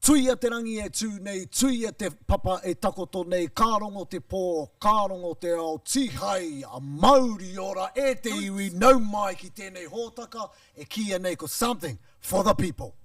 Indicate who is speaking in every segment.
Speaker 1: Tuia te rangi e tū nei, tuia te papa e takoto nei, ka rongo te pō, ka rongo te ao, tihai, mauri ora e te iwi, nau mai ki tēnei hōtaka e kīia nei ko Something for the People.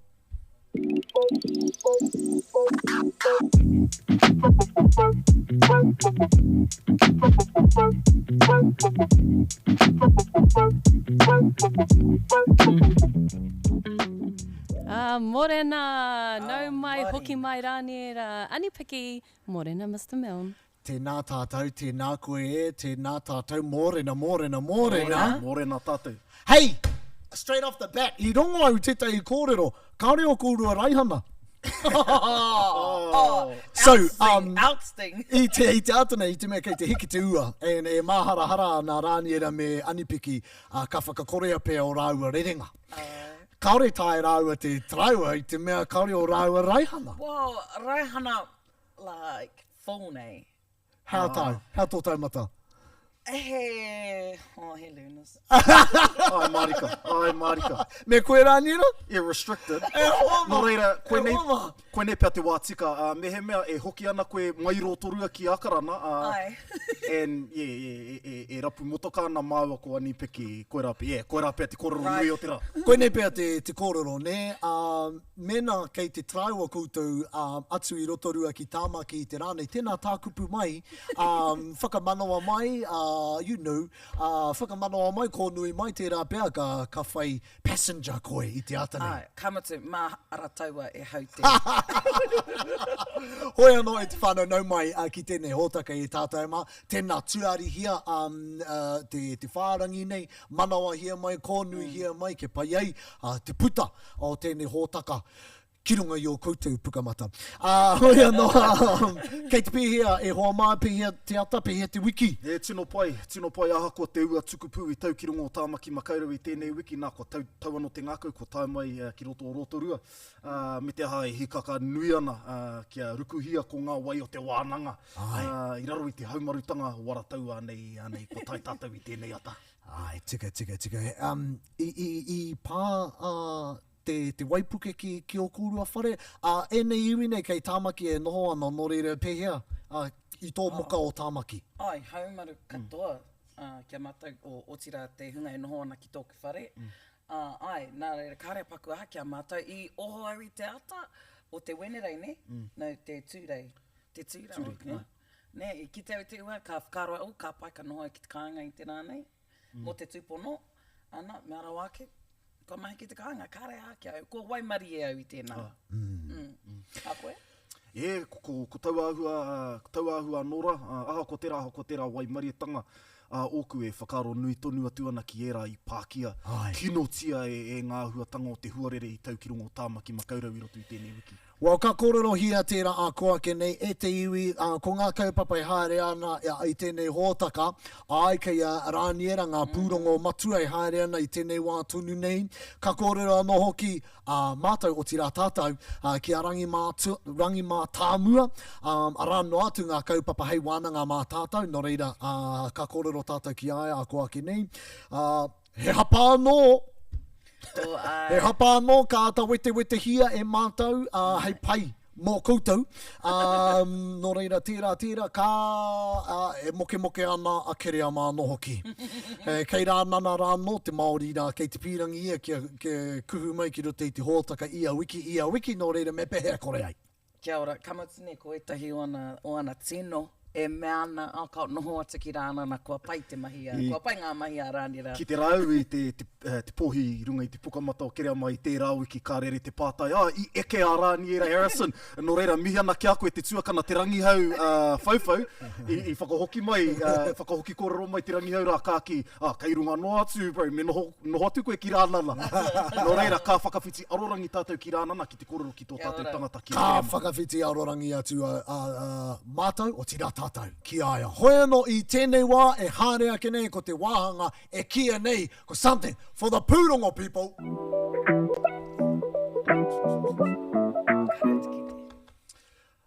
Speaker 2: Ah, morena! Nau mai, hoki mai Rāniera, Anipiki, morena Mister Milne.
Speaker 1: Tēnā tātou, tēnā koe e, tēnā tātou, mōrena, mōrena, mōrena.
Speaker 3: Mōrena tātou.
Speaker 1: Hei! Straight off the bat, i rongo au tētahi kōrero, kāore ō kōrua raihana.
Speaker 4: Oh,
Speaker 1: So,
Speaker 4: outsting,
Speaker 1: um,
Speaker 4: outsting.
Speaker 1: I te, i te ata nei, i te mea kei te hiki te ua, and e māharahara ana Rāniera me Anipiki, uh, ka whakakorea pea o rāua rerenga. Kāore tae rāua te taraiwa i te mea kāore o rāua raihana.
Speaker 4: Well, raihana, like, full nei.
Speaker 1: Hea tau? Hea tō taumata?
Speaker 4: He, oh, he learners.
Speaker 3: Ai mārika, ai mārika.
Speaker 1: Me koe Rāniera?
Speaker 3: Yeah, restricted.
Speaker 1: E hoa ma!
Speaker 3: Nō reira, koinei,
Speaker 1: E hoa ma!
Speaker 3: koinei pea te wā tika, ā, mehemea e hoki ana koe mai Rotorua ki Akarana, ā,
Speaker 4: Ai.
Speaker 3: and, yeah, yeah, e, e, e rapu motoka ana māua ko Anipiki, koirā pea, yeah, koirā pea te kōrero
Speaker 4: Right.
Speaker 3: nui o te rā.
Speaker 1: Koinei pea te, te kōrero, nē? Ā, Mēnā kei te taraiwa koutou atu i Rotorua ki Tāmaki i te rā nei, tēnā tākupu mai, whakamanawa mai, you know, whakamanawa mai, kōnui mai, tērā pea ka, ka whai passenger koe i te ata nei.
Speaker 4: Āe,
Speaker 1: ka
Speaker 4: mutu, mā Arataua e haute.
Speaker 1: Hoi anō e te whānau nau mai ki tēnei hōtaka e tātou mā, tēnā tuarihia te, te whārangi nei, manawahia mai, kōnuihia mai kia pai ai te puta o tēnei hōtaka ki runga i ō koutou pukamata. Ā, hoi anō, kei te pēhea e hoa mā, pēhea te ata, pēhea te wiki?
Speaker 3: E tino pai, tino pai ahakoa te ua tukupū i tau ki runga o Tāmaki Makaurau i tēnei wiki, nā kua tau, tau anō te ngākau, kua tae mai ki roto o Rotorua, ā, me te aha e hīkaka nui ana, ā, kia rukuhia ko ngā wai o te wānanga, ā, i raro i te haumarutanga o Aratauā nei, anei kua tae tātou i tēnei ata.
Speaker 1: Āe, tika, tika, tika. Um, i, i, i pā uh, te, te waipuke ki, ki ō kōrua whare? Ā, ēnei iwi nei kei Tāmaki e noho ana, nō reira pēhea uh, i tō moka o Tāmaki?
Speaker 4: Āe, haumaru katoa uh, ki a mātou, o, otirā te hunga e noho ana ki tōku whare. Ā, āe, nā reira, kāre paku aha ki a mātou. I oho au i te ata o te Wenerei, nē? No, te Tūrei. Te Tūrei, Tūrei, Nē, i kite au i te ua, ka whakaaro au, oh, ka pai, ka noho au ki te kāinga i te rā nei, mō te tūpono, ana, mea rawa ake, kua mahi ki te kāinga, kāre ake au, kua waimarie au i tēnā. Mm. A koe?
Speaker 3: E, ko, ko, ko tau āhua, ko tau āhua anō rā, ahakoa tērā, ahakoa tērā waimarietanga ā, ōku e whakaaro nui tonu atu ana ki ērā i pākia kinotia e, e ngā āhuatanga o te huarere i tau ki runga o Tāmaki Makaurau i roto i tēnei wiki.
Speaker 1: Well, ka kōrerohia tērā ā kō ake nei e te iwi, ā, ko ngā kaupapa e haere ana i tēnei hōtaka, āe kei a Rāniera ngā pūrongo matua e haere ana i tēnei wā tonu nei. Ka kōrero anō hoki ā mātou, otirā tātou, ā, ki a Rangi Mātāmua, ā, arā noa atu ngā kaupapa hei wānanga mā tātou, nō reira, ā, ka kōrero tātou ki a ia ā kō ake nei. Ā, He hapa anō! He hapa anō ka āta wetewetehia e mātou, ā, hei pai mō koutou. Ā, nō reira, tērā, tērā, ka, ā, e mokemoke ana a Kereama anō hoki. E, kei Rānana rā anō te Māori rā, kei te pīrangi ia kia, kia kuhu mai ki roto i te hōtaka ia wiki, ia wiki, nō reira, me pēhea kore ai?
Speaker 4: Kia ora, ka mutu nei ko ētahi o ana, o ana tino e mea ana, oh, ka noho atu ki Rānana, kua pai te mahi a, kua pai ngā mahi a Rānira.
Speaker 3: Ki te rāu i te, te, te pōhi i runga i te pukamata o Kereama i tērā wiki ka rere te pātai, ah, i eke a Rāniera Harrison, nō reira mihi ana ki a koe te tuakana Te Rangihau uh, Whauwhau, i, i whakahoki mai, uh, whakahoki kōrero mai Te Rangihau rā ka kī, ah, kei runga noa atu, bro, me noho, noho atu koe ki Rānana. Nō reira, ka whakawhiti arorangi tātou ki Rānana ki te kōrero ki tō tātou tangata ki a
Speaker 1: Ka whakawhiti arorangi atu a, a, a mātou, otirā tātou, ki a ia. Hoi anō i tēnei wā e haere ake nei ko te wāhanga e kīia nei ko Something for the Pūrongo people!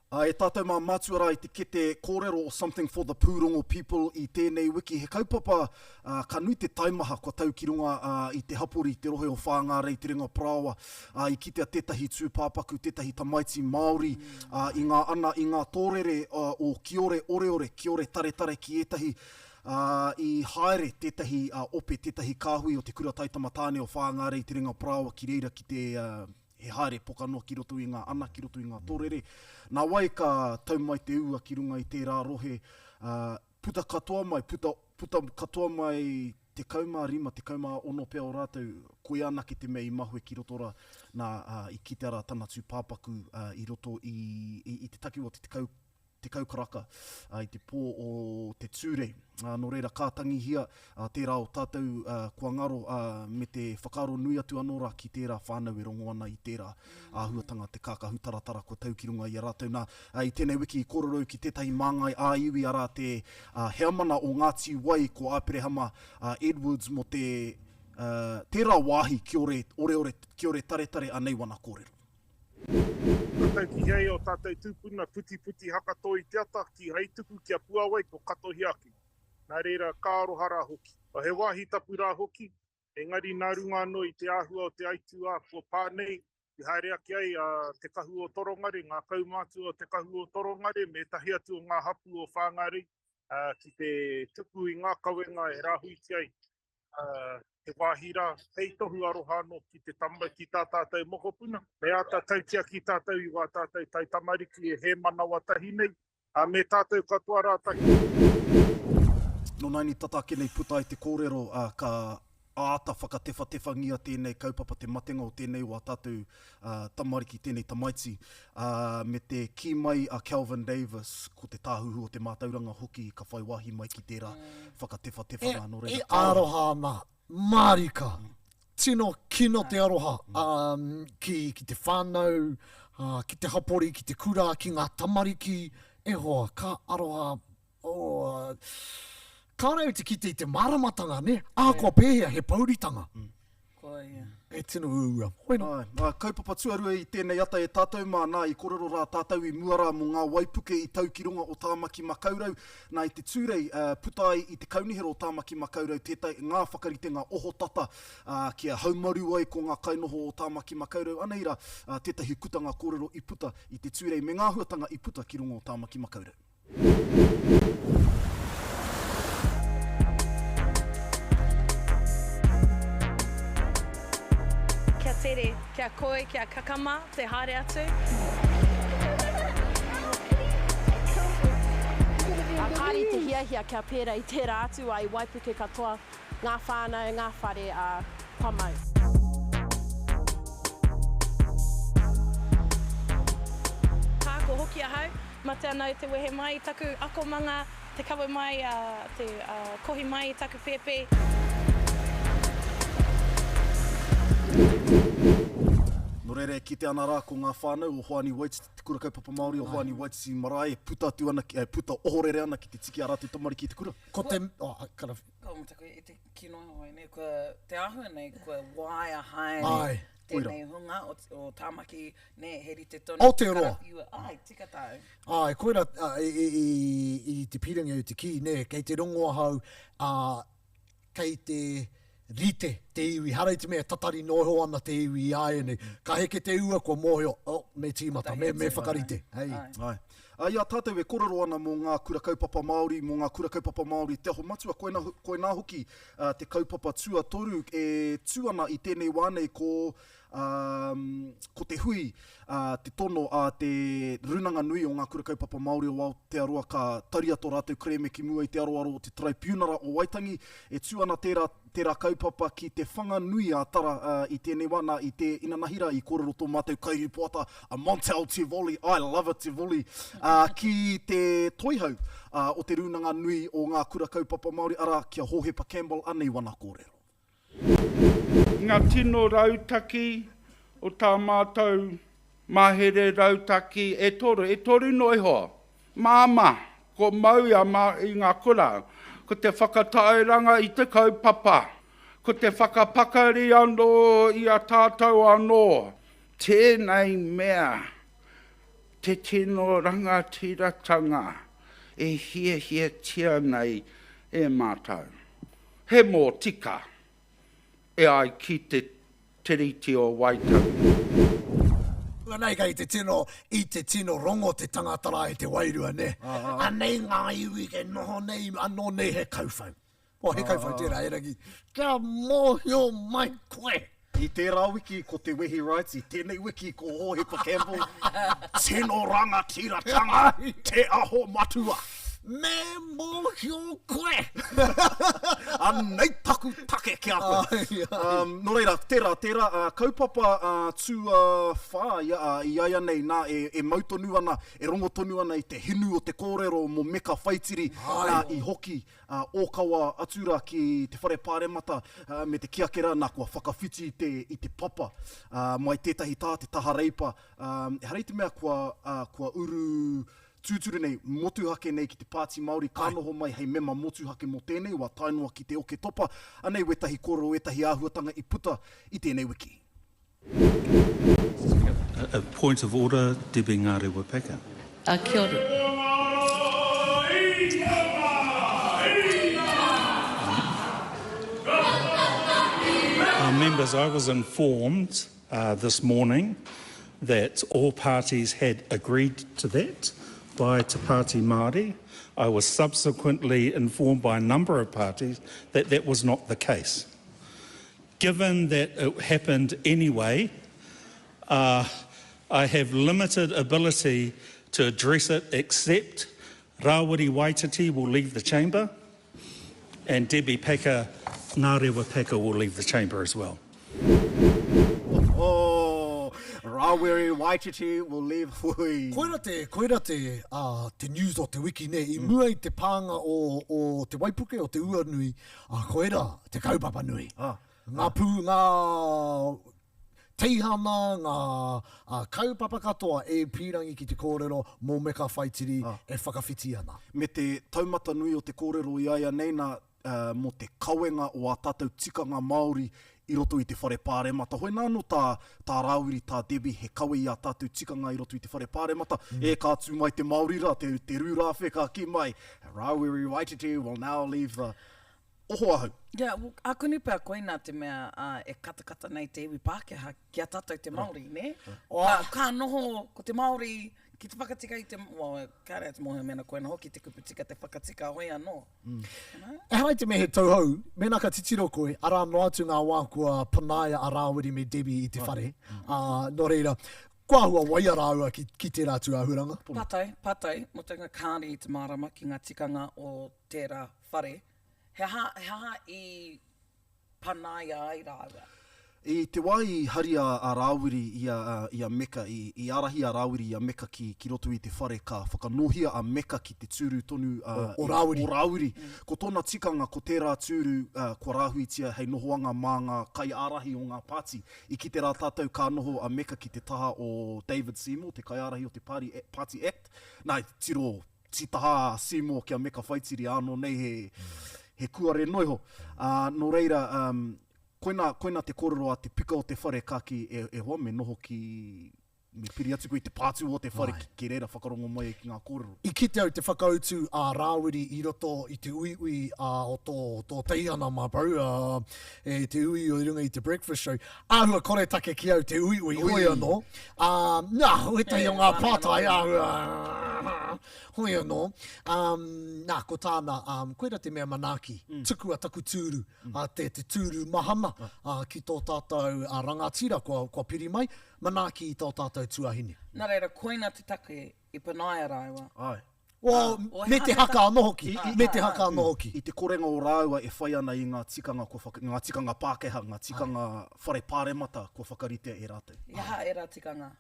Speaker 3: Ā, e tātou mā mātua rā i te kete kōrero o Something for the Pūrongo People i tēnei wiki, he kaupapa, ā, ka nui te taimaha kua tau ki runga, ā, i te hapori, i te rohe o Whāngārei, Te Renga Parāoa, ā, i kitea tētahi tūpāpaku, tētahi tamaiti Māori, ā, i ngā ana, i ngā tōrere, ā, o Kiore Oreore, Kiore Taretare ki ētahi, ā, i haere tētahi, ā, ope, tētahi kāhui o Te Kura Taitama Tāne o Whāngārei, Te Renga Parāoa ki reira ki te, ā, he haere poka noa ki roto i ngā ana, ki roto i ngā tōrere. Nā wai ka tau mai te ua ki runga i tērā rohe, ā, puta katoa mai, puta, puta katoa mai 15, 16 pea o rātou, koia anake te mea i mahue ki roto rā, nā, ā, i kitea rā tana tūpāpaku, ā, i roto i, i, i te takiwā o te 10, 10 karaka i te pō o te Tūrei. Nō reira, ka tangihia tērā o tātou kua ngaro me te whakaaro nui atu anō rā ki tērā whānau e rongo ana i tērā āhuatanga te kākahu taratara kua tau ki runga i a rātou. Nā, i tēnei wiki i kōrero au ki tētahi māngai ā-iwi arā te heamana o Ngāti Wai ko Āperehama Edwards mō te tērā wāhi kiore oreore, kiore taretare anei wana kōrero.
Speaker 5: Ka tau ki hea i o tātou tūpuna putiputi hakatō i te ata, kīhai tuku kia puawai ko katohia ake. Nā reira, ka aroha rā hoki. He wāhi tapu rā hoki, engari nā runga anō i te āhua o te aituā kua pā nei, i haere ake ai a Te Kahu o Torongare, ngā kaumātua o Te Kahu o Torongare me ētahi atu o ngā hapū o Whāngārei ki te tuku i ngā kawenga e rāhuitia ai He wāhi rā hei tohu aroha anō ki te tama, ki tā tātou mokopuna. Me āta tautiaki tātou i wā tātou taitamariki e hēmanawa tahi nei, ā, me tātou katoa rā tahi.
Speaker 3: Nō nāianei tata ake nei puta ai te kōrero, ā, ka āta whakatewhatewhangia tēnei kaupapa, te matenga o tēnei o ā tātou tamariki, tēnei tamaiti, ā, me te kī mai a Kelvin Davis, ko te Tāhuhu o te Mātauranga hoki ka whai wāhi mai ki tērā whakatewhatewhanga, nō reira,
Speaker 1: E aroha ana, mārika, tino kino te aroha ki, ki te whānau, ki te hapori, ki te kura, ki ngā tamariki, e hoa, ka aroha, oh, kāore au te kite i te māramatanga, nē, ahakoa pēhea, he pouritanga.
Speaker 4: Koia.
Speaker 1: E tino uaua. Hoi nō.
Speaker 3: Āe, ā, kaupapa tuarua i tēnei ata e tātou mā, nā, i kōrero rā tātou i mua rā mō ngā waipuke i tau ki runga o Tāmaki Makaurau. Nā, i te Tūrei, ā, puta ai i te Kaunihera o Tāmaki Makaurau tētahi, ngā whakaritenga ohotata, ā, kia haumaru ai ko ngā kainoho o Tāmaki Makaurau. Anei rā, ā, tētahi kutanga kōrero i puta i te Tūrei me ngā āhuatanga i puta ki runga o Tāmaki Makaurau.
Speaker 2: Kia tere, kia koi, kia kakama te haere atu.
Speaker 6: Ā, kāre i te hiahia kia pērā i tērā atu wā i waipuke katoa ngā whānau, ngā whare, ā, kua mau.
Speaker 2: Ka ako hoki ahau Mate ana au te wehe mai i taku akomanga, te kawe mai, te kohi mai i taku pēpi.
Speaker 3: Nō reira e kite ana rā ko ngā whānau o Hoani Waititi, Te Kura Kaupapa Māori o Hoani Waititi Marae e puta atu ana, e puta ohorere ana ki te tiki a rātou tamariki i te kura.
Speaker 1: Ko te, oh, kind of.
Speaker 4: Ko taku i te kino hoi nei, kua, te āhua nei, kua waia haere. Ai. Tēnei hunga o, o Tāmaki, nē, he rite tonu.
Speaker 1: Aotearoa.
Speaker 4: Ai, tika tāu.
Speaker 1: Ai, koira i, i, i, i te pīrangi au te kī, nē, kei te rongo ahau, ā, kei te rite te iwi, hara i te mea e tatari noa iho ana te iwi i āianei. Ka heke te ua, kua mōhio, oh, me tīmata, me, me whakarite. Hei.
Speaker 3: Ai. Ā, i a tātou e kōrero ana mō ngā kura kaupapa Māori, mō ngā kura kaupapa Māori Te Aho Matua, koina, koinā hoki te kaupapa tuatoru e tū ana i tēnei wā nei ko, ā, ko te hui, ā, te tono a te Rūnanga Nui o Ngā Kura Kaupapa Māori o Aotearoa ka taria tō rātou kerēme ki mua i te aroaro o te Taraipiunara o Waitangi. E tū ana tērā, tērā kaupapa ki Te Whanganui a Tara i tēnei wā, nā, i te inanahi rā i kōrero tō mātou kairipoata a Montel Tivoli, I love a Tivoli, ki te toihau o Te Rūnanga Nui o Ngā Kura Kaupapa Māori, arā, ki a Hōhepa Campbell, anei wana kōrero.
Speaker 7: Ngā tino rautaki o tā mātou mahere rautaki e toru, e toru noa iho. Māmā, kua mau i a mā i ngā kura, ko te whakatairanga i te kaupapa, ko te whakapakari anō i a tātou anō, tēnei mea. Te tino rangatiratanga e hiahiatia nei e mātou. He mōtika e ai ki te Tiriti o Waitangi.
Speaker 1: Anei kei te tino, i te tino rongo te tangata rā i te wairua, nē. Anei ngā iwi kei noho nei, anō nei he kauwhau. Oh, he kauwhau tērā, erangi, kia mōhio mai koe!
Speaker 3: I tērā wiki ko Te Wehi Wright, i tēnei wiki ko Hōhepa Campbell. Tino rangatiratanga Te Aho Matua!
Speaker 1: Me mōhio koe!
Speaker 3: Anei taku take ki a koe! Nō reira, tērā, tērā kaupapa tuawhā i a ia nei, nā, e mau tonu ana, e rongo tonu ana i te hinu o te kōrero mō Meka Whaitiri, nā, i hoki ōkawa atu rā ki te whare pāremata me te kī ake rā, nā, kua whakawhiti i te, i te papa mai tētahi tā te taha reipa, ehara i te mea kua, kua uru tūturu nei, motuhake nei ki te Pāti Māori, ka noho mai hei mema motuhake mō tēnei wā tae noa ki te Oketopa. Anei wētahi kōrero, wētahi āhuatanga i puta i tēnei wiki.
Speaker 8: A point of order, Debbie Ngarewa-Packer.
Speaker 9: A kia ora.
Speaker 8: Uh, members, I was informed uh, this morning that all parties had agreed to that by Te Pāti Māori. I was subsequently informed by a number of parties that that was not the case. Given that it happened anyway, uh, I have limited ability to address it except Rawiri Waititi will leave the chamber and Debbie Packer, Ngarewa Packer will leave the chamber as well.
Speaker 3: Oh, Rawiri Waititi will leave hui.
Speaker 1: Koira te, koira te, uh, te news o te wiki, ne? I mua i te pānga o, o te waipuke, o te uanui, Ā, koirā te kaupapa nui. Ngā pū, ngā teihana, ngā kaupapa katoa e pīrangi ki te kōrero mō Meka Whaitiri e whakawhiti ana.
Speaker 3: Me te taumata nui o te kōrero i a ia nei nā, mō te kawenga o ā tātou tikanga Māori i roto i te whare pāremata. Hoi nā anō tā, tā Rāwiri, tā Debbie, he kawe i ā tātou tikanga i roto i te whare pāremata. E, ka tū mai te Māori rā, te, te rūrāwhe ka kī mai, Rāwiri Waititi will now leave the Oho ahau.
Speaker 4: Yeah, well, akuni pea koina te mea uh, e katakata nei te iwi Pākehā ki a tātou te Māori, nē? Ka, ka noho ko te Māori ki te whakatika i te, well, kāre atu mōhio mēnā koina hoki te kupu tika te whakatika hoi anō.
Speaker 1: Ehara i te mea he tauhou, mēnā ka titiro koe, arā noa atu ngā wā kua panaia a Rāwiri me Debbie i te whare, ā, nō reira, kua āhua waia rāua ki, ki tērā tūāhuranga.
Speaker 4: Patai, patai, mō te hunga kāore i te mārama ki ngā tikanga o tērā whare, he aha, he aha i panaia ai rāua.
Speaker 3: I te wā i haria a Rāwiri i a, i a Meka, i, i ārahi a Rāwiri i a Meka ki, ki roto i te whare, ka whakanōhia a Meka ki te tūru tonu a,
Speaker 1: O, o Rāwiri.
Speaker 3: o Rāwiri. Ko tōna tikanga ko tērā tūru uh, kua rāhuitia hei nohoanga mā ngā kaiārahi o ngā pāti. I kite rā tātou ka noho a Meka ki te taha o David Seymour, te kaiārahi o te Party, Party Act. Nā, i tiro tītaha a Seymour ki a Meka Whaitiri, ānō nei he, he kuare noa iho. Ā, nō reira, um, koina, koina te kōrero a te pika o te whare ka kī, e, e hoa, me noho ki, me piri atu koe i te pātū o te whare ki, ki reira whakarongo mai ai ki ngā kōrero.
Speaker 1: I kite au te whakautu a Rāwiri i roto i te uiui a o tō, tō teihana mā bro, ā, e te uiui i runga i te breakfast show. Āhua koretake ki au te uiui, hoi anō. Ā, nā, wētahi o ngā pātai āhua, hoi anō. Ā, nā, ko tāna, ā, koira te mea manaaki, tukua taku tūru, ā, te, te tūru mahana, ā, ki tō tātou rangatira kua, kua piri mai, manaaki i tō tātou tuahine.
Speaker 4: Nā reira, koina te take i panaia rāua.
Speaker 3: Āe.
Speaker 1: Well, me te haka anō hoki, me te haka anō hoki.
Speaker 3: I te korenga o rāua e whai ana i ngā tikanga kua whaka, ngā tikanga Pākehā, ngā tikanga whare pāremata kua whakaritea e rātou.
Speaker 4: I aha ērā tikanga?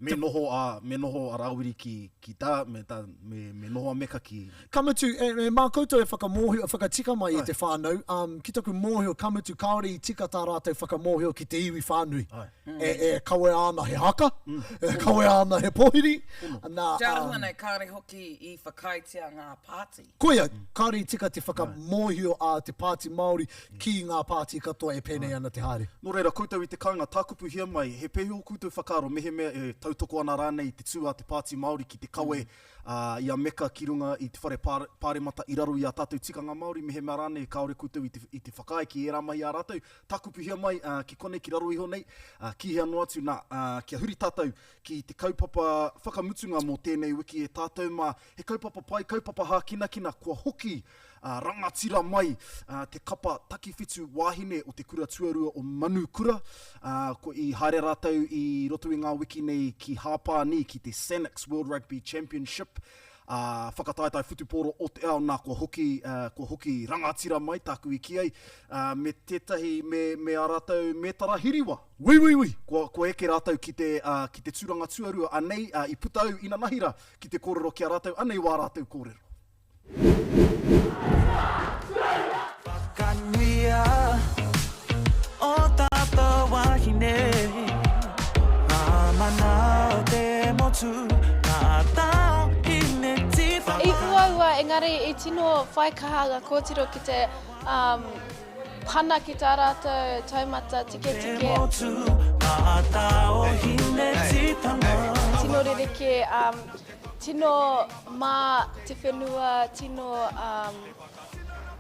Speaker 3: Me noho a, me noho a Rāwiri ki, ki tā, me tā, me, me noho a Meka ki.
Speaker 1: Ka mutu, e, e, mā koutou e whakamōhio, e whakatika mai e te whānau, um, ki taku mōhio, ka mutu kāore i tika tā rātou whakamōhio ki te iwi whānui.
Speaker 3: Āe.
Speaker 1: E, e kawea ana he haka, e kawea ana he pohiri. Nā,
Speaker 4: Te āhua nei, kāore hoki i whakaaetia ngā pāti.
Speaker 1: Koia, kāore i tika te whakamōhio a te Pāti Māori ki ngā pāti katoa e pēnei ana te haere.
Speaker 3: Nō reira, koutou i te kāinga, tākupuhia mai, he pēhea ō koutou whakaaro mehemea e tau, tautoko ana rānei i te tū a te Pāti Māori ki te kawe i a Meka ki runga i te Whare Pāremata i raro i ā tātou tikanga Māori, mehemea rānei kāore koutou i te, i te whakaae ki ērā mahi a rātou, tākupuhia mai ki konei, ki raro iho nei, ki hea noa atu, nā, kia huri tātou ki te kaupapa whakamutunga mō tēnei wiki e tātou mā, he kaupapa pai, kaupapa hākinakina, kua hoki rangatira mai te kapa takiwhitu wāhine o te kura tuarua o Manukura. Ko i haere rātou i roto i ngā wiki nei ki Hāpāni ki te Sanix World Rugby Championship, ā, whakataetae whutupōro o te ao, nā kua hoki, kua hoki rangatira mai tāku i kī ai, me tētahi, me, me ā rātou mētara hiriwa.
Speaker 1: Wī, wī, wī!
Speaker 3: Kua, kua eke rātou ki te, ki te tūranga tuarua, anei, i puta au inanahi rā ki te kōrero ki a rātou, anei wā rātou kōrero.
Speaker 9: Whakanuia o tātou wāhine, ngā mana o te motu, ngā tao hine tīwhanga.
Speaker 6: I uaua engari i tino whai kaha ngā kōtiro ki te pana ki tā rātou taumata tiketike.
Speaker 9: Te motu, ngā tao hine tīwhanga.
Speaker 6: Tino rerekē, Tino mā te whenua, tino, um,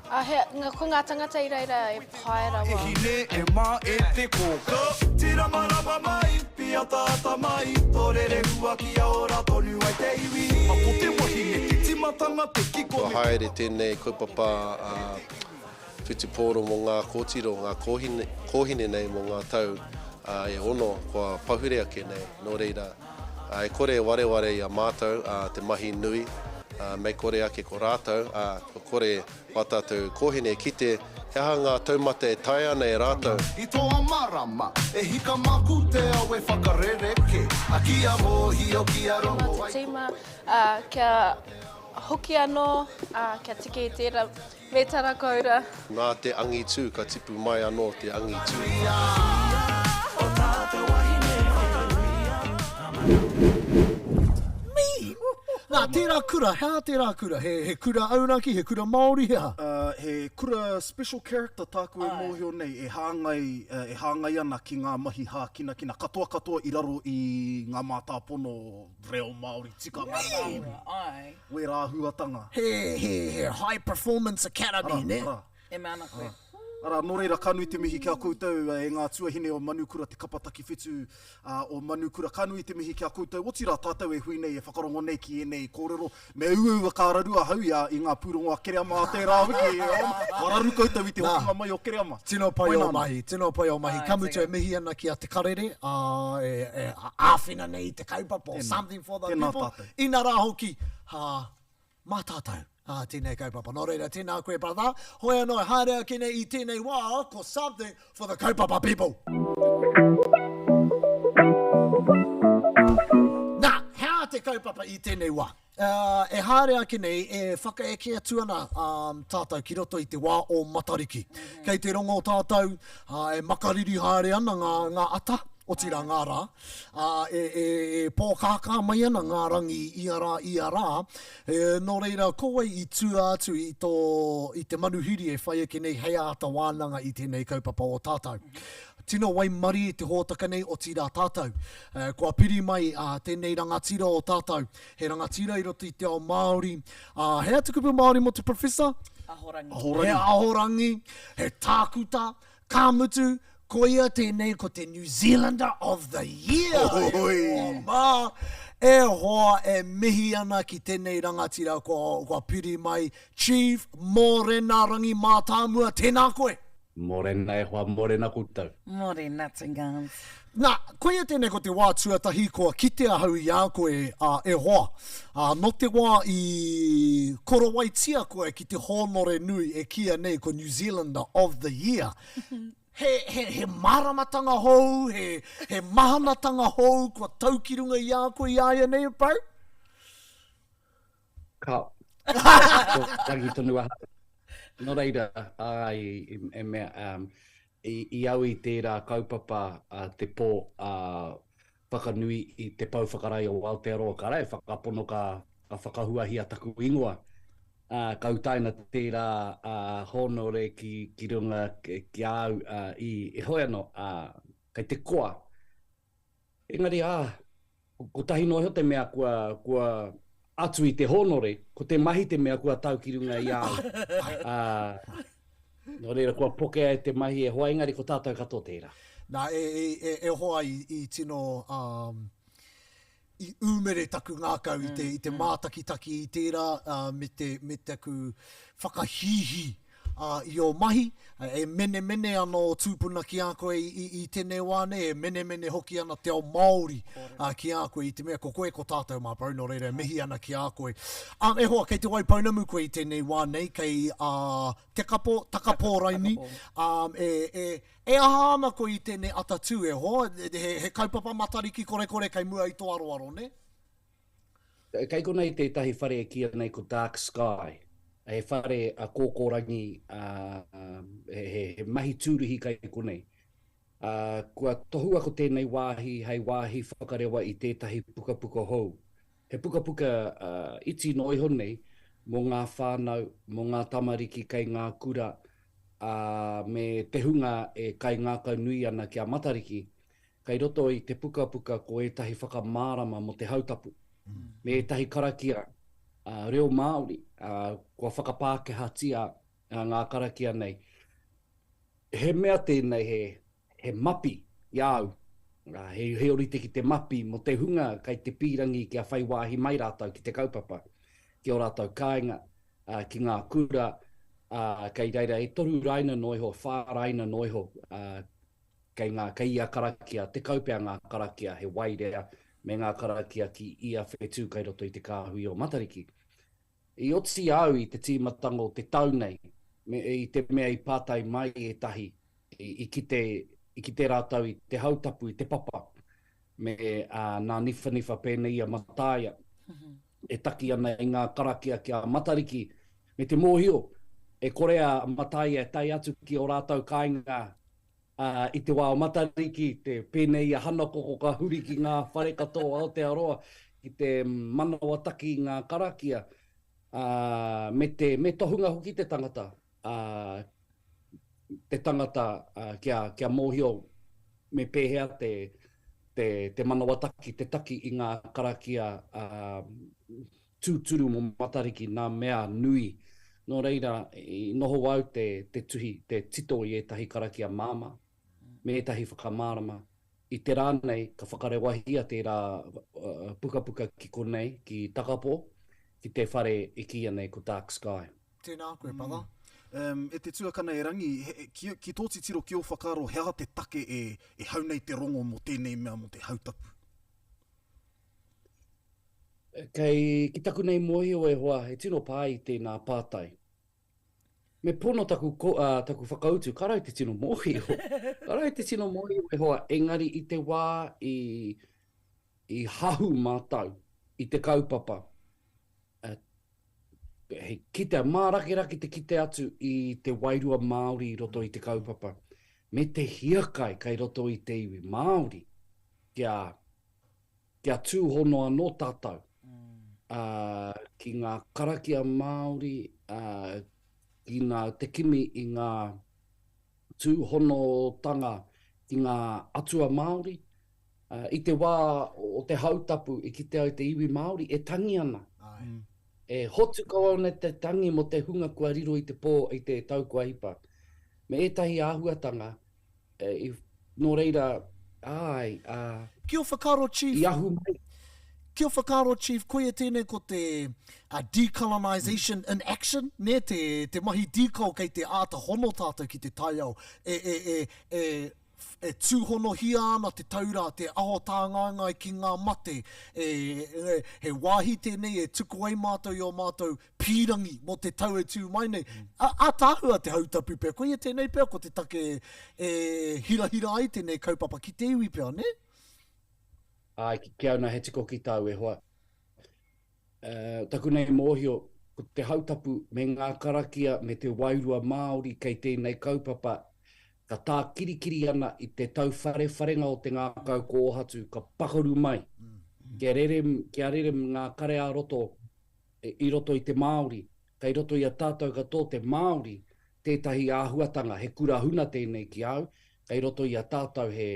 Speaker 6: a he, nga, ko ngā tangata i reira e pae rawa.
Speaker 9: E hine, e mā, e te kōkā. Tīramarama mai, pīataata mai, tō rerehua kia ora tonu ai te iwi. A ko te wahine te timatanga, te kiko
Speaker 10: Kua
Speaker 9: me te.
Speaker 10: haere tēnei kaupapa a whutupōro mō ngā kōtiro, ngā kōhine, kōhine nei mō ngā tau e ono kua pahure ake nei. Nō reira, e kore e wareware i a mātou te mahi nui, mei kore ake ko rātou, ā, kua kore wā tātou kōhine e kite he aha ngā taumata e taea ana e rātou.
Speaker 9: I toa marama, e hika maku te awe whakarereke, a kia mohio kia rongo
Speaker 6: Mā
Speaker 9: ai
Speaker 6: te tīma, ā, kia hoki anō, ā, kia tiki i tērā Me tana koura.
Speaker 10: Nā te angitū ka tipu mai anō te angitū.
Speaker 1: Me! Nā, tērā kura, he aha tērā kura? He, he kura auraki, he kura Māori, he aha?
Speaker 3: Uh, he kura special character tāku e mōhio nei, e hāngai, e hāngai ana ki ngā mahi hākinakina, katoa katoa i raro i ngā mātāpono reo Māori, tikanga Māori.
Speaker 4: Āe.
Speaker 3: Wērā āhuatanga.
Speaker 1: He, he, he high performance academy,
Speaker 3: Arā,
Speaker 1: nē?
Speaker 3: arā.
Speaker 4: E mea ana koe.
Speaker 3: Arā, nō reira, ka nui te mihi ki a koutou e ngā tuahine o Manukura, te kapa takiwhitu o Manukura. Ka nui te mihi ki a koutou, otirā tātou e hui nei, e whakarongo nei ki ēnei kōrero. Me uaua ka raru ahau i a, i ngā pūrongo a Kereama a tērā wiki, e hoa, kua raru koutou i te hokinga mai o Kereama.
Speaker 1: Tino pai
Speaker 3: Koinā
Speaker 1: ō
Speaker 3: ana.
Speaker 1: mahi, tino pai ō mahi. Ka mutu e mihi ana ki a Te Karere, ā, e, e āwhina nei i te kaupapa o Something for the
Speaker 3: Tēnā
Speaker 1: People.
Speaker 3: tātou.
Speaker 1: Inarā hoki, ā, mā tātou, ā, tēnei kaupapa. Nō reira, tēnā koe, brother. Hoi anō, e haere ake nei i tēnei wā, ko Something for the Kaupapa People. Nā, he aha te kaupapa i tēnei wā? Ā, e haere ake nei, e whakaeke atu ana, ā, tātou ki roto i te wā o Matariki. Kei te rongo tātou, ā, e makariri haere ana ngā, ngā ata, otirā ngā rā, ā, e, e, e pōkākā mai ana ngā rangi ia rā, ia rā. E, nō reira, ko wai i tua atu i tō, i te manuhiri e whai ake nei hei āta wānanga i tēnei kaupapa o tātou. Tino waimarie te hōtaka nei, otirā tātou. E, kua piri mai, ā, tēnei rangatira o tātou, he rangatira i roto i te ao Māori, ā, he atu kupu Māori mō te professor?
Speaker 4: Ahorangi.
Speaker 3: Ahorangi.
Speaker 1: He ahorangi, he tākuta, Ka mutu, koia tēnei ko te New Zealander of the Year! E hoa mā, e hoa e mihi ana ki tēnei rangatira kua, kua piri mai, Chief Mōrena Rangi Mātāmua, tēnā koe!
Speaker 7: Mōrena e hoa, mōrena koutou.
Speaker 4: Mōrena Tingans.
Speaker 1: Nā, koia tēnei ko te wā tuatahi kua kite ahau i a koe, ā, e hoa. Ā, nō te wā i korowaitia koe ki te hōnore nui e kīia nei ko New Zealander of the Year, he, he, he māramatanga hou, he, he mahanatanga hou kua tau ki runga i a koe i āianei, bro?
Speaker 7: Ka, ko rangi tonu ahau. Nō reira, āe, e mea, um, i, i au i tērā kaupapa a te pō a whakanui i te pou whakarae o Aotearoa, ka rae whakapono ka, ka whakahuahia taku ingoa. Ā, ka utaina tērā ā, hōnore ki, ki runga ki a au, ā, i, heoi anō, ā, kei te koa. Engari, ā,
Speaker 11: Kotahi noa iho te mea kua, kua atu i te hōnore, ko te mahi te mea kua tau ki runga i a au. Ā, nō reira, kua pokea e te mahi e hoa, engari ko tātou katoa tērā.
Speaker 1: Nā, e, e, e, e hoa i, i tino, um, i ūmere taku ngākau i te, i te mātakitaki i tērā, ā, me te, me taku whakahīhī ā, i ō mahi, e menemene ana ō tūpuna ki a koe i, i, i tēnei wā nei, e menemene hoki ana te ao Māori ā, ki a koe i te mea ko koe ko tātou mā bro, nō reira e mihi ana ki a koe. Ā, e hoa, kei Te Waipounamu koe i tēnei wā nei, kei ā, Te Kapo, Takapō raini, ā, e, e, e aha ana koe i tēnei atatū e hoa, he, he kaupapa Matariki korekore kei mua i tō aroaro, nē?
Speaker 11: Kei konei tētahi whare e kīia nei ko Dark Sky. He whare a kōkōrangi, he mahi tūruhi kei konei. Kua tohua ko tēnei wāhi hei wāhi whakarewa i tētahi pukapuka hou. He pukapuka iti noa iho nei mō ngā whānau, mō ngā tamariki kei ngā kura, ā, me te hunga e kaingākaunui ana ki a Matariki. Kei roto i te pukapuka ko ētahi whakamārama mō te hautapu, me ētahi karakia reo Māori kua whakapākehātia ngā karakia nei. He mea tēnei he, he mapi i a au, he, he orite ki te mapi mō te hunga kei te pīrangi kia whai wāhi mai rātou ki te kaupapa, ki ō rātou kāinga, ki ngā kura, kei reira e toru raina noa iho, whā raina noa iho Kei ngā, kei ia karakia, 10 pea ngā karakia he waerea me ngā karakia ki ia whetū kei roto i te kāhui o Matariki. I oti au i te tīmatanga o te tau nei, me, i te mea i pātai mai ētahi, i, i kite, i kite rātou i te hautapu, i te papa, me, ā, nā niwhaniwha pēnei i a Mataia, e taki ana i ngā karakia ki a Matariki, me te mōhio, e kore a Mataia e tae atu ki ō rātou kāinga Ā, i te wā o Matariki, te pēnei i a Hanakoko ka huri ki ngā whare katoa o Aotearoa ki te manawataki i ngā karakia, ā, me te, me tohunga hoki te tangata, ā, te tangata, ā, kia, kia mōhio me pēhea te, te, te manawataki, te taki i ngā karakia, ā, tūturu mō Matariki nā mea nui. Nō reira, i noho au te, te tuhi, te tito i ētahi karakia māmā, me ētahi whakamārama. I te rā nei, ka whakarewahia tērā pukapuka ki konei, ki Takapō, ki te whare e kīia nei ko Dark Sky.
Speaker 1: Tēnā koe, brother.
Speaker 3: Um, e te tuakana e Rangi, he, ki, ki tō titiro, ki ō whakaaro, he aha te take e, e hau nei te rongo mō tēnei mea, mō te hautapu?
Speaker 11: Kei, ki taku nei mōhio e hoa, he tino pā i tēnā pātai. Me pono taku, ko, uh, taku whakautu, ka rau te tino mōhio. Ka rau te tino mōhio e hoa, engari i te wā i, i hahu mātou i te kaupapa, uh, he kitea, mārakerake te kite atu i te wairua Māori i roto i te kaupapa, me te hiakai kei roto i te iwi Māori kia, kia tūhono anō tātou ki ngā karakia Māori, ki ngā, te kimi i ngā tūhonotanga ki ngā atua Māori. I te wā o te hautapu i kite ai te iwi Māori e tangi ana. E hotu kau ana te tangi mō te hunga kua riro i te pō, i te tau kua hipa. Me ētahi āhuatanga I, nō reira, āe, ā.
Speaker 1: Ki ō whakaaro Chief.
Speaker 11: I ahu mai.
Speaker 1: Ki ō whakaaro Chief, koia tēnei ko te decolonisation in action, nē, te, te mahi decol kei te āta hono tātou ki te taiao, e, e, e, e, e tūhonohia ana te taura, te aho tāngaengae ki ngā mate, e, e, he wāhi tēnei e tuku ai mātou i ō mātou pīrangi mō te tau e tū mai nei. Ātaahua te hautapu pea. Koia tēnei pea ko te take e hirahira ai tēnei kaupapa ki te iwi pea, nē?
Speaker 11: Āe, ki au nā he tiko ki tāu e hoa. Uh, taku nei mōhio, ko te hautapu me ngā karakia me te wairua Māori kei tēnei kaupapa, ka tākirikiri ana i te tauwharewharenga o te ngākau kōhatu, ka pakaru mai, kia rere, kia rere ngā kare ā-roto i roto i te Māori, kei roto i a tātou katoa te Māori tētahi āhuatanga, he kura huna tēnei ki a au, kei roto i a tātou he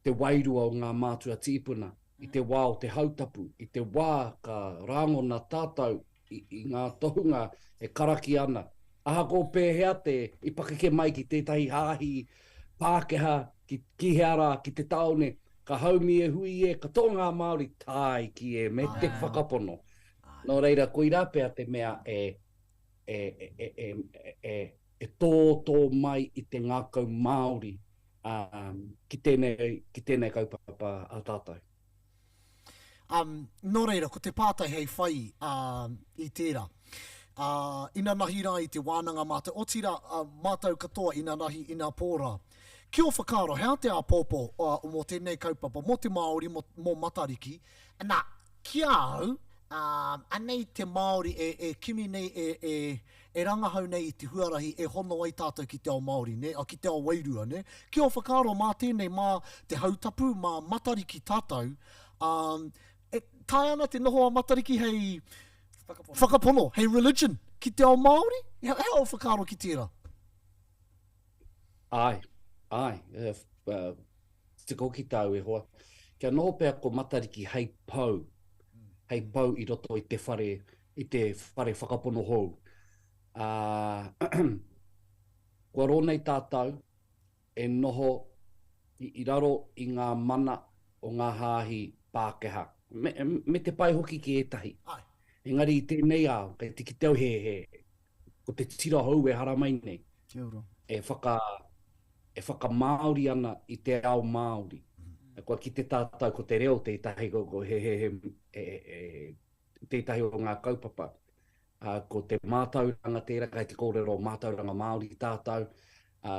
Speaker 11: te wairua o ngā mātua tīpuna. i te wā o te hautapu, i te wā ka rāngona tātou i, i ngā tohunga e karakia ana. Ahakoa pēhea te i pakeke mai ki tētahi hāhi Pākehā, ki, ki hea rā, ki te tāone, ka haumi e hui e, katoa ngā Māori tāiki e, me te whakapono. Nō reira, koirā pea te mea e, e, e, e, e, e, e tōtō mai i te ngākau Māori ā, ki tēnei, ki tēnei kaupapa a tātou.
Speaker 1: Um, nō reira, ko te pātai hei whai uh, i tērā. Uh, inanahi rā i te wānanga mātou, otirā uh, mātou katoa inanahi, inapō rā. Ki ō whakaaro, he aha te āpōpō uh, mō tēnei kaupapa, mō te Māori, mō, mō Matariki? Nā, ki a au, uh, anei te Māori e, e kimi nei, e, e, e rangahau nei i te huarahi e hono ai tātou ki te ao Māori, nē, ki te ao wairua, nē. Ki ō whakaaro mā tēnei, mā te hautapu, mā Matariki tātou, ā, e taea ana te noho a Matariki hei whakapono, whakapono hei religion ki te ao Māori? He aha ō whakaaro ki tērā?
Speaker 11: Āe, āe, e, tika hoki tāu e hoa. Kia noho pea ko Matariki hei pou, hei pou i roto i te whare, i te whare whakapono hou. Ā, kua roa nei tātou e noho i, i raro i ngā mana o ngā hāhi Pākehā, me, me te pai hoki ki ētahi. Engari i tēnei ao, kei te kite au he, he, ko te tira hou e haramai nei,
Speaker 3: Kia ora.
Speaker 11: e whaka, e whakamāori ana i te ao Māori. Kua kite tātou ko te reo tētahi, ko, ko he, he, he, he, he, tētahi o ngā kaupapa. Ā, ko te mātauranga tērā, kei te kōrero mātauranga Māori tātou. Ā,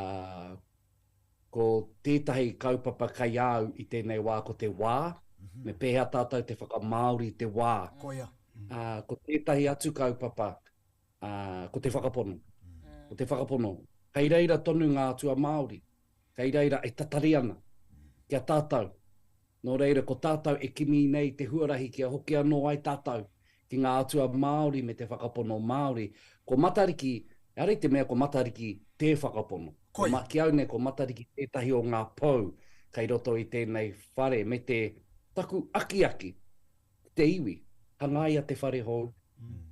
Speaker 11: ko tētahi kaupapa kei a au i tēnei wā ko te wā, me pēhea tātou te whakamāori i te wā.
Speaker 1: Koia.
Speaker 11: Ā, ko tētahi atu kaupapa, ā, ko te whakapono. Ko te whakapono. Kei reira tonu ngā atua Māori. Kei reira e tatari ana ki a tātou. Nō reira, ko tātou e kimi nei te huarahi kia hoki anō ai tātou ki ngā atua Māori me te whakapono Māori. Ko Matariki, ehara i te mea ko Matariki tē whakapono. Ko, ki au nei, ko Matariki tētahi o ngā pou kei roto i tēnei whare me te taku akiaki ki te iwi, hangaia te whare hou,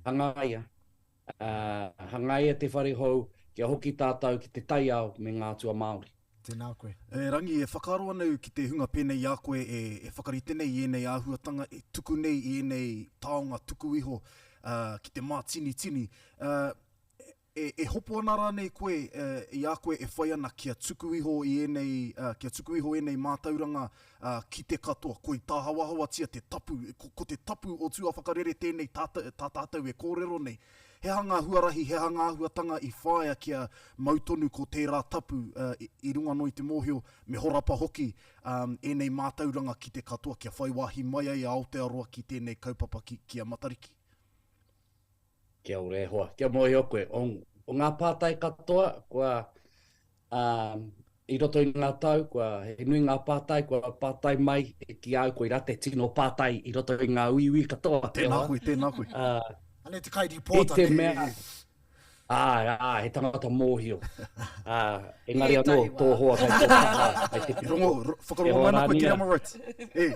Speaker 11: hangaia. Ā, hangaia te whare hou kia hoki tātou ki te taiao me ngā atua Māori.
Speaker 1: Tēnā koe.
Speaker 3: E Rangi, e whakaaro ana au ki te hunga pēnei i a koe e, e whakarite nei i ēnei āhuatanga, e tuku nei i ēnei taonga tuku iho ā, ki te mātinitini. Ā, e, e hopo ana rānei koe e, i a koe e whai ana kia tuku iho i ēnei, ā, kia tuku iho ēnei mātauranga ā, ki te katoa, koi tāhawahawatia te tapu, ko, ko te tapu o tuawhakarere tēnei tā, tā tātou e kōrero nei. He aha ngā huarahi, he aha ngā āhuatanga i whāia kia mau tonu ko tērā tapu, ā, i, i runga anō i te mōhio, me horapa hoki, ā, ēnei mātauranga ki te katoa kia whai wāhi mai ai a Aotearoa ki tēnei kaupapa ki, ki a Matariki?
Speaker 11: Kia ora e hoa, kia mōhio koe, o, o ngā pātai katoa kua, ā, i roto i ngā tau, kua, he nui ngā pātai kua pātai mai ki a au, koirā te tino pātai i roto i ngā uiui katoa, e
Speaker 3: Tēnā koe, tēnā koe.
Speaker 11: Ā,
Speaker 1: Anei te
Speaker 11: i
Speaker 1: kairīpoata,
Speaker 11: te
Speaker 1: nē?
Speaker 11: mea, āe, āe, he tangata mōhio. Ā, engari anō,
Speaker 4: Ētahi wā.
Speaker 11: tō hoa kei tō taha, kei te
Speaker 3: Rongo,
Speaker 11: E
Speaker 3: whakarongo
Speaker 11: hoa
Speaker 3: mai ana koe,
Speaker 11: Rānia.
Speaker 3: Kereama Wright. E.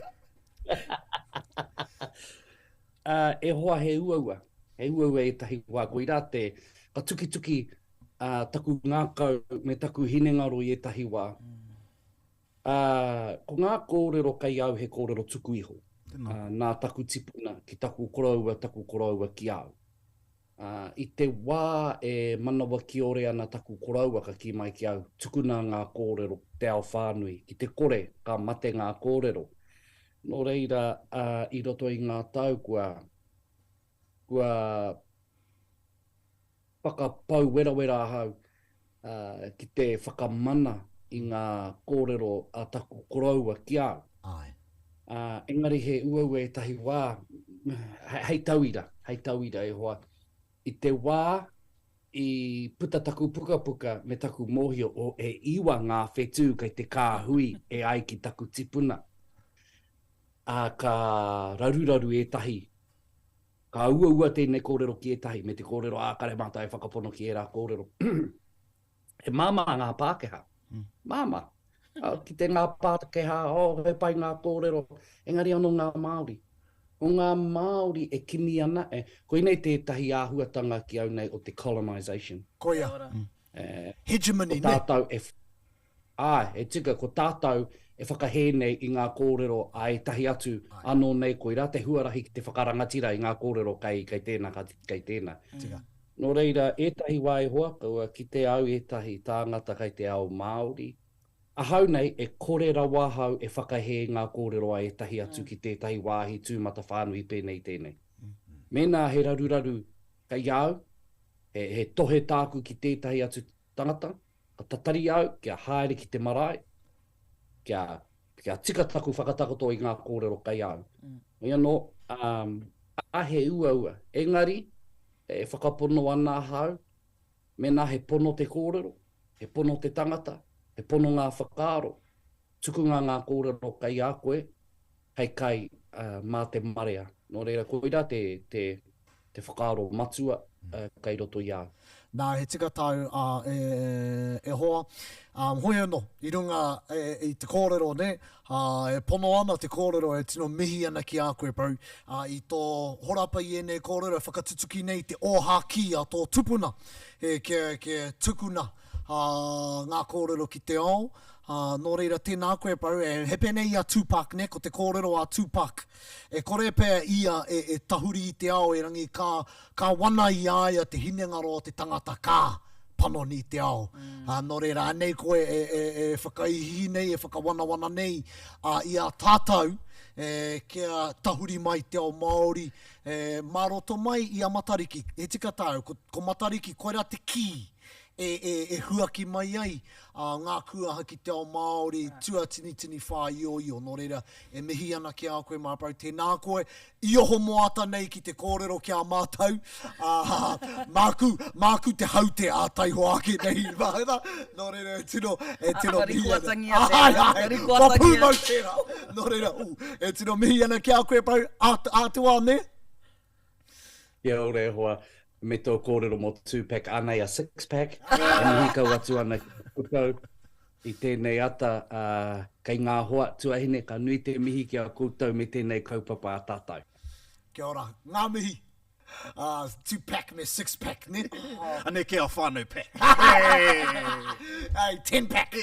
Speaker 11: Ā, e hoa he uaua, he uaua ētahi wā, koirā te, ka tukituki ā, taku ngākau me taku hinengaro i ētahi wā. Ā, ko ngā kōrero kei au he kōrero tuku iho, ā, nā taku tipuna ki taku koroua, taku koroua ki au. Ā, i te wā e manawa kiore ana taku koroua ka kī mai ki au, tukuna ngā kōrero ki te ao whānui, ki te kore ka mate ngā kōrero. Nō reira, ā, i roto i ngā tau kua, kua whakapau werawera ahau, ā, ki te whakamana i ngā kōrero a taku koroua ki a au.
Speaker 1: Āe.
Speaker 11: Ā, engari he uaua ētahi wā, hei tauira, hei tauira e hoa, i te wā i puta taku pukapuka me taku mōhio o e iwa ngā whetū kei te kāhui e ai ki taku tipuna, ā, ka raruraru ētahi, ka uaua tēnei kōrero ki ētahi, me te kōrero, ā, kare mātou e whakapono ki ērā kōrero. He māmā ngā Pākehā. Māmā. Ki te ngā Pākehā, oh, he pai ngā kōrero, engari anō ngā Māori. Ko ngā Māori e kimi ana, e, koinei tētahi āhuatanga ki au nei o te colonisation.
Speaker 1: Koia. Hegemony,
Speaker 11: nē? Ko tātou e, āe, e tika, ko tātou e whakahē nei i ngā kōrero a ētahi atu anō nei, koirā te huarahi ki te whakarangatira i ngā kōrero kei, kei tēnā, kei tēnā.
Speaker 1: Tika.
Speaker 11: Nō reira, ētahi wā e hoa, kua kite au ētahi tāngata kei te ao Māori. Ahau nei, e kore rawa ahau e whakahē i ngā kōrero a ētahi atu ki tētahi wāhi tūmatawhānui pēnei i tēnei. Mēnā he raruraru kei a au, he, he tohe tāku ki tētahi atu tangata, ka tatari au kia haere ki te marae, kia, kia tika taku whakatakoto i ngā kōrero kei a au. Hoi anō, ā, he uaua. Engari, e whakapono ana ahau, mēnā he pono te kōrero, he pono te tangata, he pono ngā whakaaro, tukunga ngā kōrero kei a koe, hei kai mā te marea. Nō reira, koirā te, te, te whakaaro matua kei roto i a au.
Speaker 1: Nā, he tika tāu, ā, e, e hoa. Ā, hoi anō, i runga e, i te kōrero, nē, ā, e pono ana te kōrero e tino mihi ana ki a koe, bro, ā, i tō horapa i ēnei kōrero e whakatutuki nei te ōhākī a tō tupuna, e, kia, kia tukuna, ā, ngā kōrero ki te ao, ā, nō reira, tēnā koe, bro, e, he pēnei i a Tupac, nē, ko te kōrero a Tupac, e kore pea ia e, e tahuri i te ao erangi ka, Ka wana i a ia te hinengaro o te tangata ka panoni te ao. Mm. Nō reira, anei koe e, e, e whakaihiihi nei, e whakawanawana nei a, i a tātou e, kia tahuri mai te ao Māori e, mā roto mai i a Matariki. He tika tāu, ko, ko Matariki, koira te kī e, e, e huaki mai ai a, ngā kūaha ki te ao Māori, tuatinitini whāioio. Nō reira, e mihi ana ki a koe, my bro, tēnā koe. I oho moata nei ki te kōrero ki a mātou, ā, māku, māku te haute ā taihoa ake nei, nō reira e tino, e tino mihi ana.
Speaker 4: Ka rikoatangia tērā,
Speaker 1: ka rikoatangia. Kua pūmau tērā. Nō reira, ū, e tino mihi ana ki a koe, bro, ā, ā te wā, nē?
Speaker 11: Kia ora e hoa, me tō kōrero mō two pack, anei a six pack, e mihi kau atu ana ki a koutou. I tēnei ata, ā, kei ngā hoa tuahine, ka nui te mihi ki a koutou me tēnei kaupapa a tātou.
Speaker 1: Kia ora. Ngā mihi. Ā, two pack me six pack, nē?
Speaker 3: Anei kē a whānau pack.
Speaker 1: Ai, ten pack.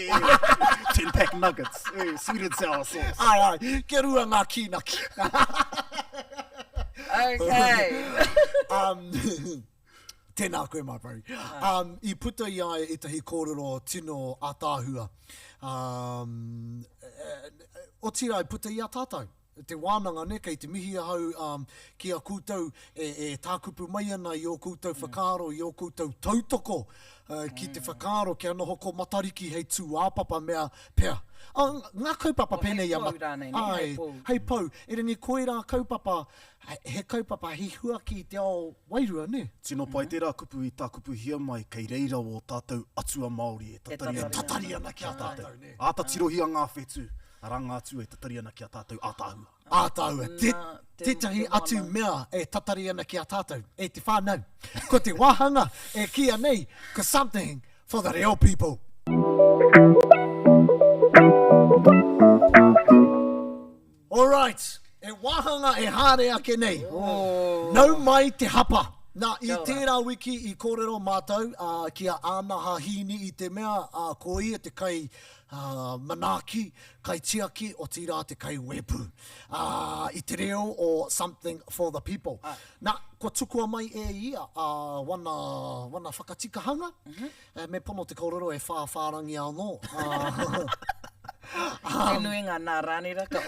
Speaker 3: Ten pack nuggets. Sweet and sour sauce.
Speaker 1: Ai, ai. Kia rua ngā kīnaki.
Speaker 4: Okay.
Speaker 1: Um, Tēnā koe my bro. Um, i puta i a ia ētahi kōrero tino ātaahua. Um, otirā i puta i a tātou. Te wānanga, ne, kei te mihi ahau um, ki a koutou e, e tākupu mai ana i ō koutou whakaaro, i ō koutou tautoko uh, ki te whakaaro kia noho ko Matariki hei tūāpapa mea pea. Uh, ngā kaupapa
Speaker 4: Oh, hei
Speaker 1: pēnei i a
Speaker 4: pou rānei, ne? Hei
Speaker 1: Ai,
Speaker 4: pou.
Speaker 1: hei pou. Erangi koirā kaupapa He kaupapa hihuaki i te ao wairua, nē?
Speaker 3: Tino pai tērā kupu i tākupuhia mai kei reira ō tātou atua Māori e tatari ana.
Speaker 1: E tatari ana ki a tātou, nē?
Speaker 3: Āta tirohia ngā whetū, arā ngā atua e tatari ana ki a tātou ātaahua.
Speaker 1: Ātaahua. Tētahi atu mea e tatari ana ki a tātou, e te whānau, ko te wāhanga e kīia nei ko something for the real people. Alright, e wāhanga e haere ake nei. Nau mai te hapa. Nā, i tērā wiki i kōrero mātou ki a Ānaha Hīni i te mea ko ia te kai manaaki, kai tiaki, otirā te kai wēpū i te reo o Something for the People. Nā, kua tukua mai e ia wana, wana whakatikahanga, Me pono te kōrero e whāwhārangi anō.
Speaker 4: Te nuinga nā Rānira ka.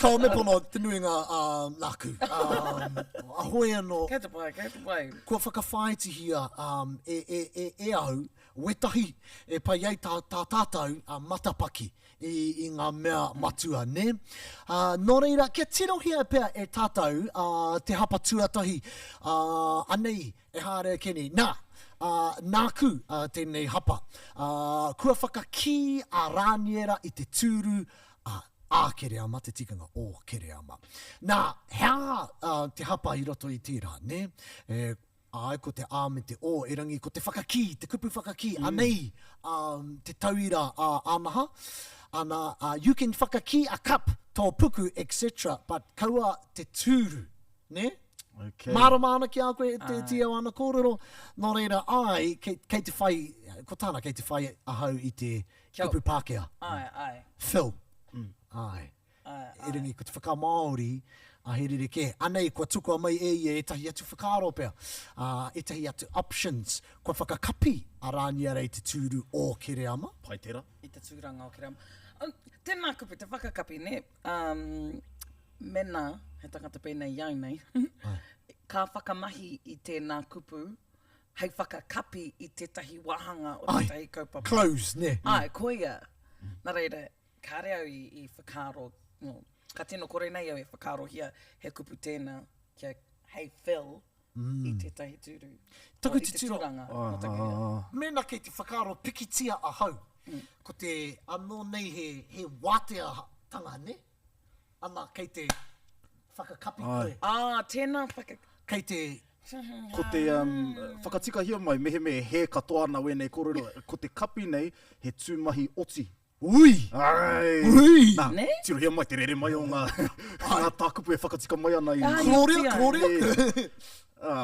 Speaker 1: Ka me pono te nuinga nāku. Hoi anō.
Speaker 4: Kei te pai, kei te pai.
Speaker 1: Kua whakawhāitihia e au wētahi e pai ai tā tātou matapaki i ngā mea matua, nē? Nō reira, kia tirohia pea e tātou te hapa tuatahi, anei E haere ake nei. Nā, ā, nāku, ā, tēnei hapa. Ā, kua whakakī a Rāniera i te tūru, ā, ā Kereama, te tikanga o Kereama. Nā, he aha, ā, te hapa i roto i tērā, nē? E, Āe, ko te A me te O, erangi ko te whakakī, te kupu whakakī, anei te tauira a Anaha, ana, you can whakakī a cup, tō puku, etc. But kaua te tūru, nē?
Speaker 3: Okay.
Speaker 1: Mārama ana ki a koe te tī o ana kōrero, nō reira, āe, kei, kei te whai, ko tāna, kei te whai ahau i te kupu Pākehā.
Speaker 4: Āe, āe.
Speaker 1: Fill. Āe. Erangi ko te whakamāori a he rerekē. Anei kua tukua mai e ia ētahi atu whakaaro pea, ā, ētahi atu options. Kua whakakapi a Rāniera i te tūru o Kereama.
Speaker 3: Pai tērā.
Speaker 4: I te tūranga o Kereama. Tēnā kupu, te whakakapi, nē? Um, mēnā he tangata pēnei i au nei, ka whakamahi i tēnā kupu hei whakakapi i tētahi wāhanga o tētahi kaupapa.
Speaker 1: Close, nē?
Speaker 4: Āe, koia. Nā reira, Kāre au i whakaaro, no, ka tino kore nei au e whakaarohia he kupu tēnā kia hei fill i tētahi tūru.
Speaker 1: Taku
Speaker 4: i te
Speaker 1: titiro.
Speaker 4: tūranga o taku ia.
Speaker 1: Mēnā kei te whakaaro pikitia ahau, ko te anō nei he, he wāteatanga, nē? Ana, kei te whakakapi koe.
Speaker 4: Ā, tēnā whaka...
Speaker 1: Kei te...
Speaker 3: Ko te, um, whakatikahia mai, mehemea e hē katoa ana wēnei kōrero, ko te kapi nei, he tūmahi oti.
Speaker 1: Ui!
Speaker 3: Ai!
Speaker 1: Ui!
Speaker 3: Nā,
Speaker 4: Nē?
Speaker 3: tirohia mai te rere mai o ngā, ngā tākupu e whakatika mai ana i...
Speaker 4: Ai,
Speaker 1: Gloria,
Speaker 4: tia.
Speaker 1: Gloria!
Speaker 3: Ā,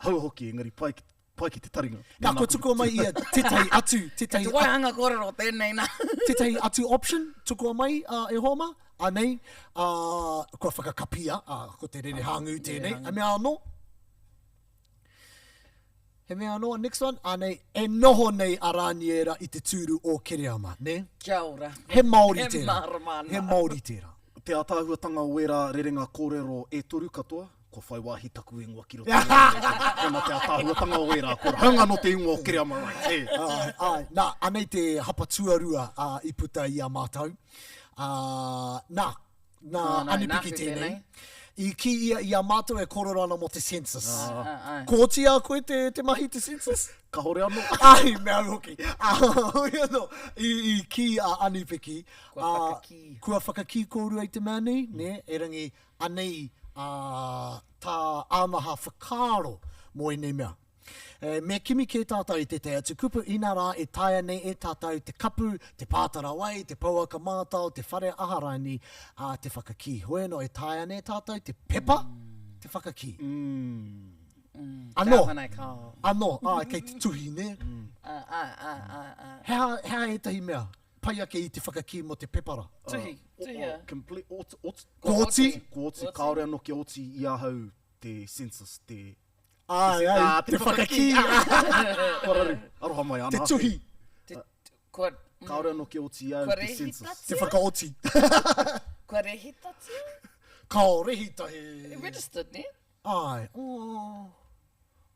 Speaker 3: hau hoki, engari pai, pai ki te taringa.
Speaker 1: Nā, kua tukua mai ia tētahi atu, tētahi,
Speaker 4: Te waihanga kōrero tēnei nā.
Speaker 1: tētahi atu option, tukua mai uh, e hoa mā, anei, uh, kua whakakapia, uh, ko te rere hāngū tēnei, a mea anō, He mea anō, next one, anei, e noho nei a Rāniera i te tūru o Kereama, nē?
Speaker 4: Kia ora.
Speaker 1: He Māori
Speaker 4: He
Speaker 1: tērā.
Speaker 4: mārama ana.
Speaker 1: He Māori tērā.
Speaker 3: Te ātaahuatanga o ērā rerenga kōrero e toru katoa, kua whai wāhi taku ingoa ki roto i ēnei kōrero. Koina te ātaahuatanga o ērā kōrero. Hāunga anō te ingoa o Kereama Wright, e.
Speaker 1: Āe, āe. Nā, anei te hapa tuarua i puta i a mātou. Ā, nā, Nā Anipiki tēnei. I kī ia i a mātou e kōrero ana mō te census. Kua oti i a koe te, te mahi te census?
Speaker 3: Kahore anō.
Speaker 1: Ai, me au hoki. Hoi anō, i, i kī a Anipiki,
Speaker 4: Kua whakakī.
Speaker 1: Kua whakakī kōrua i te mea nei, nē, erangi, anei, ā, tā Ānaha whakaaro mō ēnei mea. Me kimi kē tātou i tētahi atu kupu, inā rā e taea nei e tātou te kapu, te pātara wai, te pouaka mātao, te whare aha rānei, ā, te whakakī. Hoi anō, e taea nei e tātou te pepa, te whakakī. Anō, anō, āe, kei te tuhi, nē? He aha, he aha ētahi mea pai ake i te whakakī mō te pepara?
Speaker 4: Tuhi, tuhia.
Speaker 3: Complete, ot, ot,
Speaker 1: Kua oti?
Speaker 3: Kua oti, kāore anō kia oti i ahau te census, te
Speaker 1: Āe, āe, te whakakī.
Speaker 3: Kua raru, aroha mai ana.
Speaker 1: Te tuhi.
Speaker 4: Te, kua...
Speaker 3: Kāore anō kia oti i au te census.
Speaker 1: Te whakaoti.
Speaker 4: Kua rehitatia?
Speaker 1: Ka rehita he...
Speaker 4: Registered, nē?
Speaker 1: Āe, oh,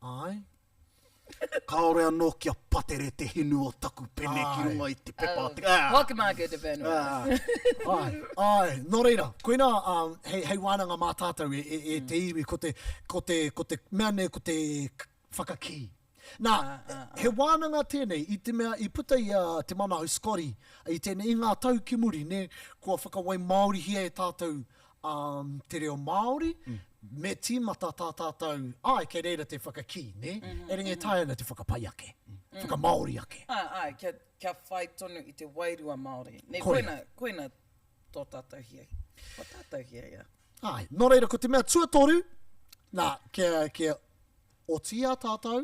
Speaker 1: āe.
Speaker 3: Kāore anō kia patere te hinu o taku pene ki runga i te pepa.
Speaker 4: Hoki mā koe te whenua.
Speaker 1: Āe, āe. Nō reira, koinā hei, hei wānanga mā tātou e, e, e te iwi, ko te, ko te, ko te mea nei ko te whakakī. Nā, he wānanga tēnei i te mea i puta i a Te Manahau Scotty i tēnei, i ngā tau ki muri, nē, kua whakawaimāorihia e tātou te reo Māori, me tīmata tā tātou, āe, kei reira te whakakī, nē? Erangi e taea ana te whakapai ake, whakamāori ake.
Speaker 4: Āe, āe, kia, kia whai tonu i te wairua Māori. Nē,
Speaker 1: Koina.
Speaker 4: koina, koina tō tātou hia, ko tātou hiahia.
Speaker 1: Āe, nō reira, ko te mea tuatoru, nā, kia, kia oti a tātou,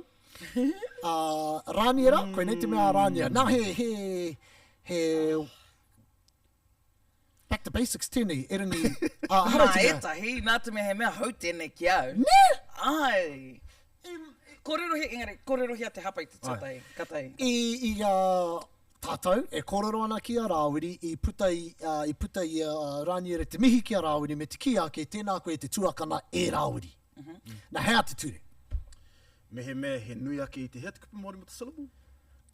Speaker 1: ā, Rāniera, koinei te mea a Rāniera. Nā, he, he, he Back to basics tēnei, erangi, ā,
Speaker 4: hara te mea. Nā ētahi, nā te mea he mea hou tēnei ki au.
Speaker 1: Nē!
Speaker 4: Āe. Kōrerohia, engari, kōrerohia te hapa i te tuatahi, ka tahi.
Speaker 1: I, i a tātou e kōrero ana ki a Rāwiri, i puta i, ā, i puta i a Rāniera te mihi ki a Rāwiri me te kī ake, tēnā koe e te tuakana e Rāwiri. Nā, he aha te ture?
Speaker 3: Mehemea he nui ake i te, he aha te kupu Māori mō te syllable?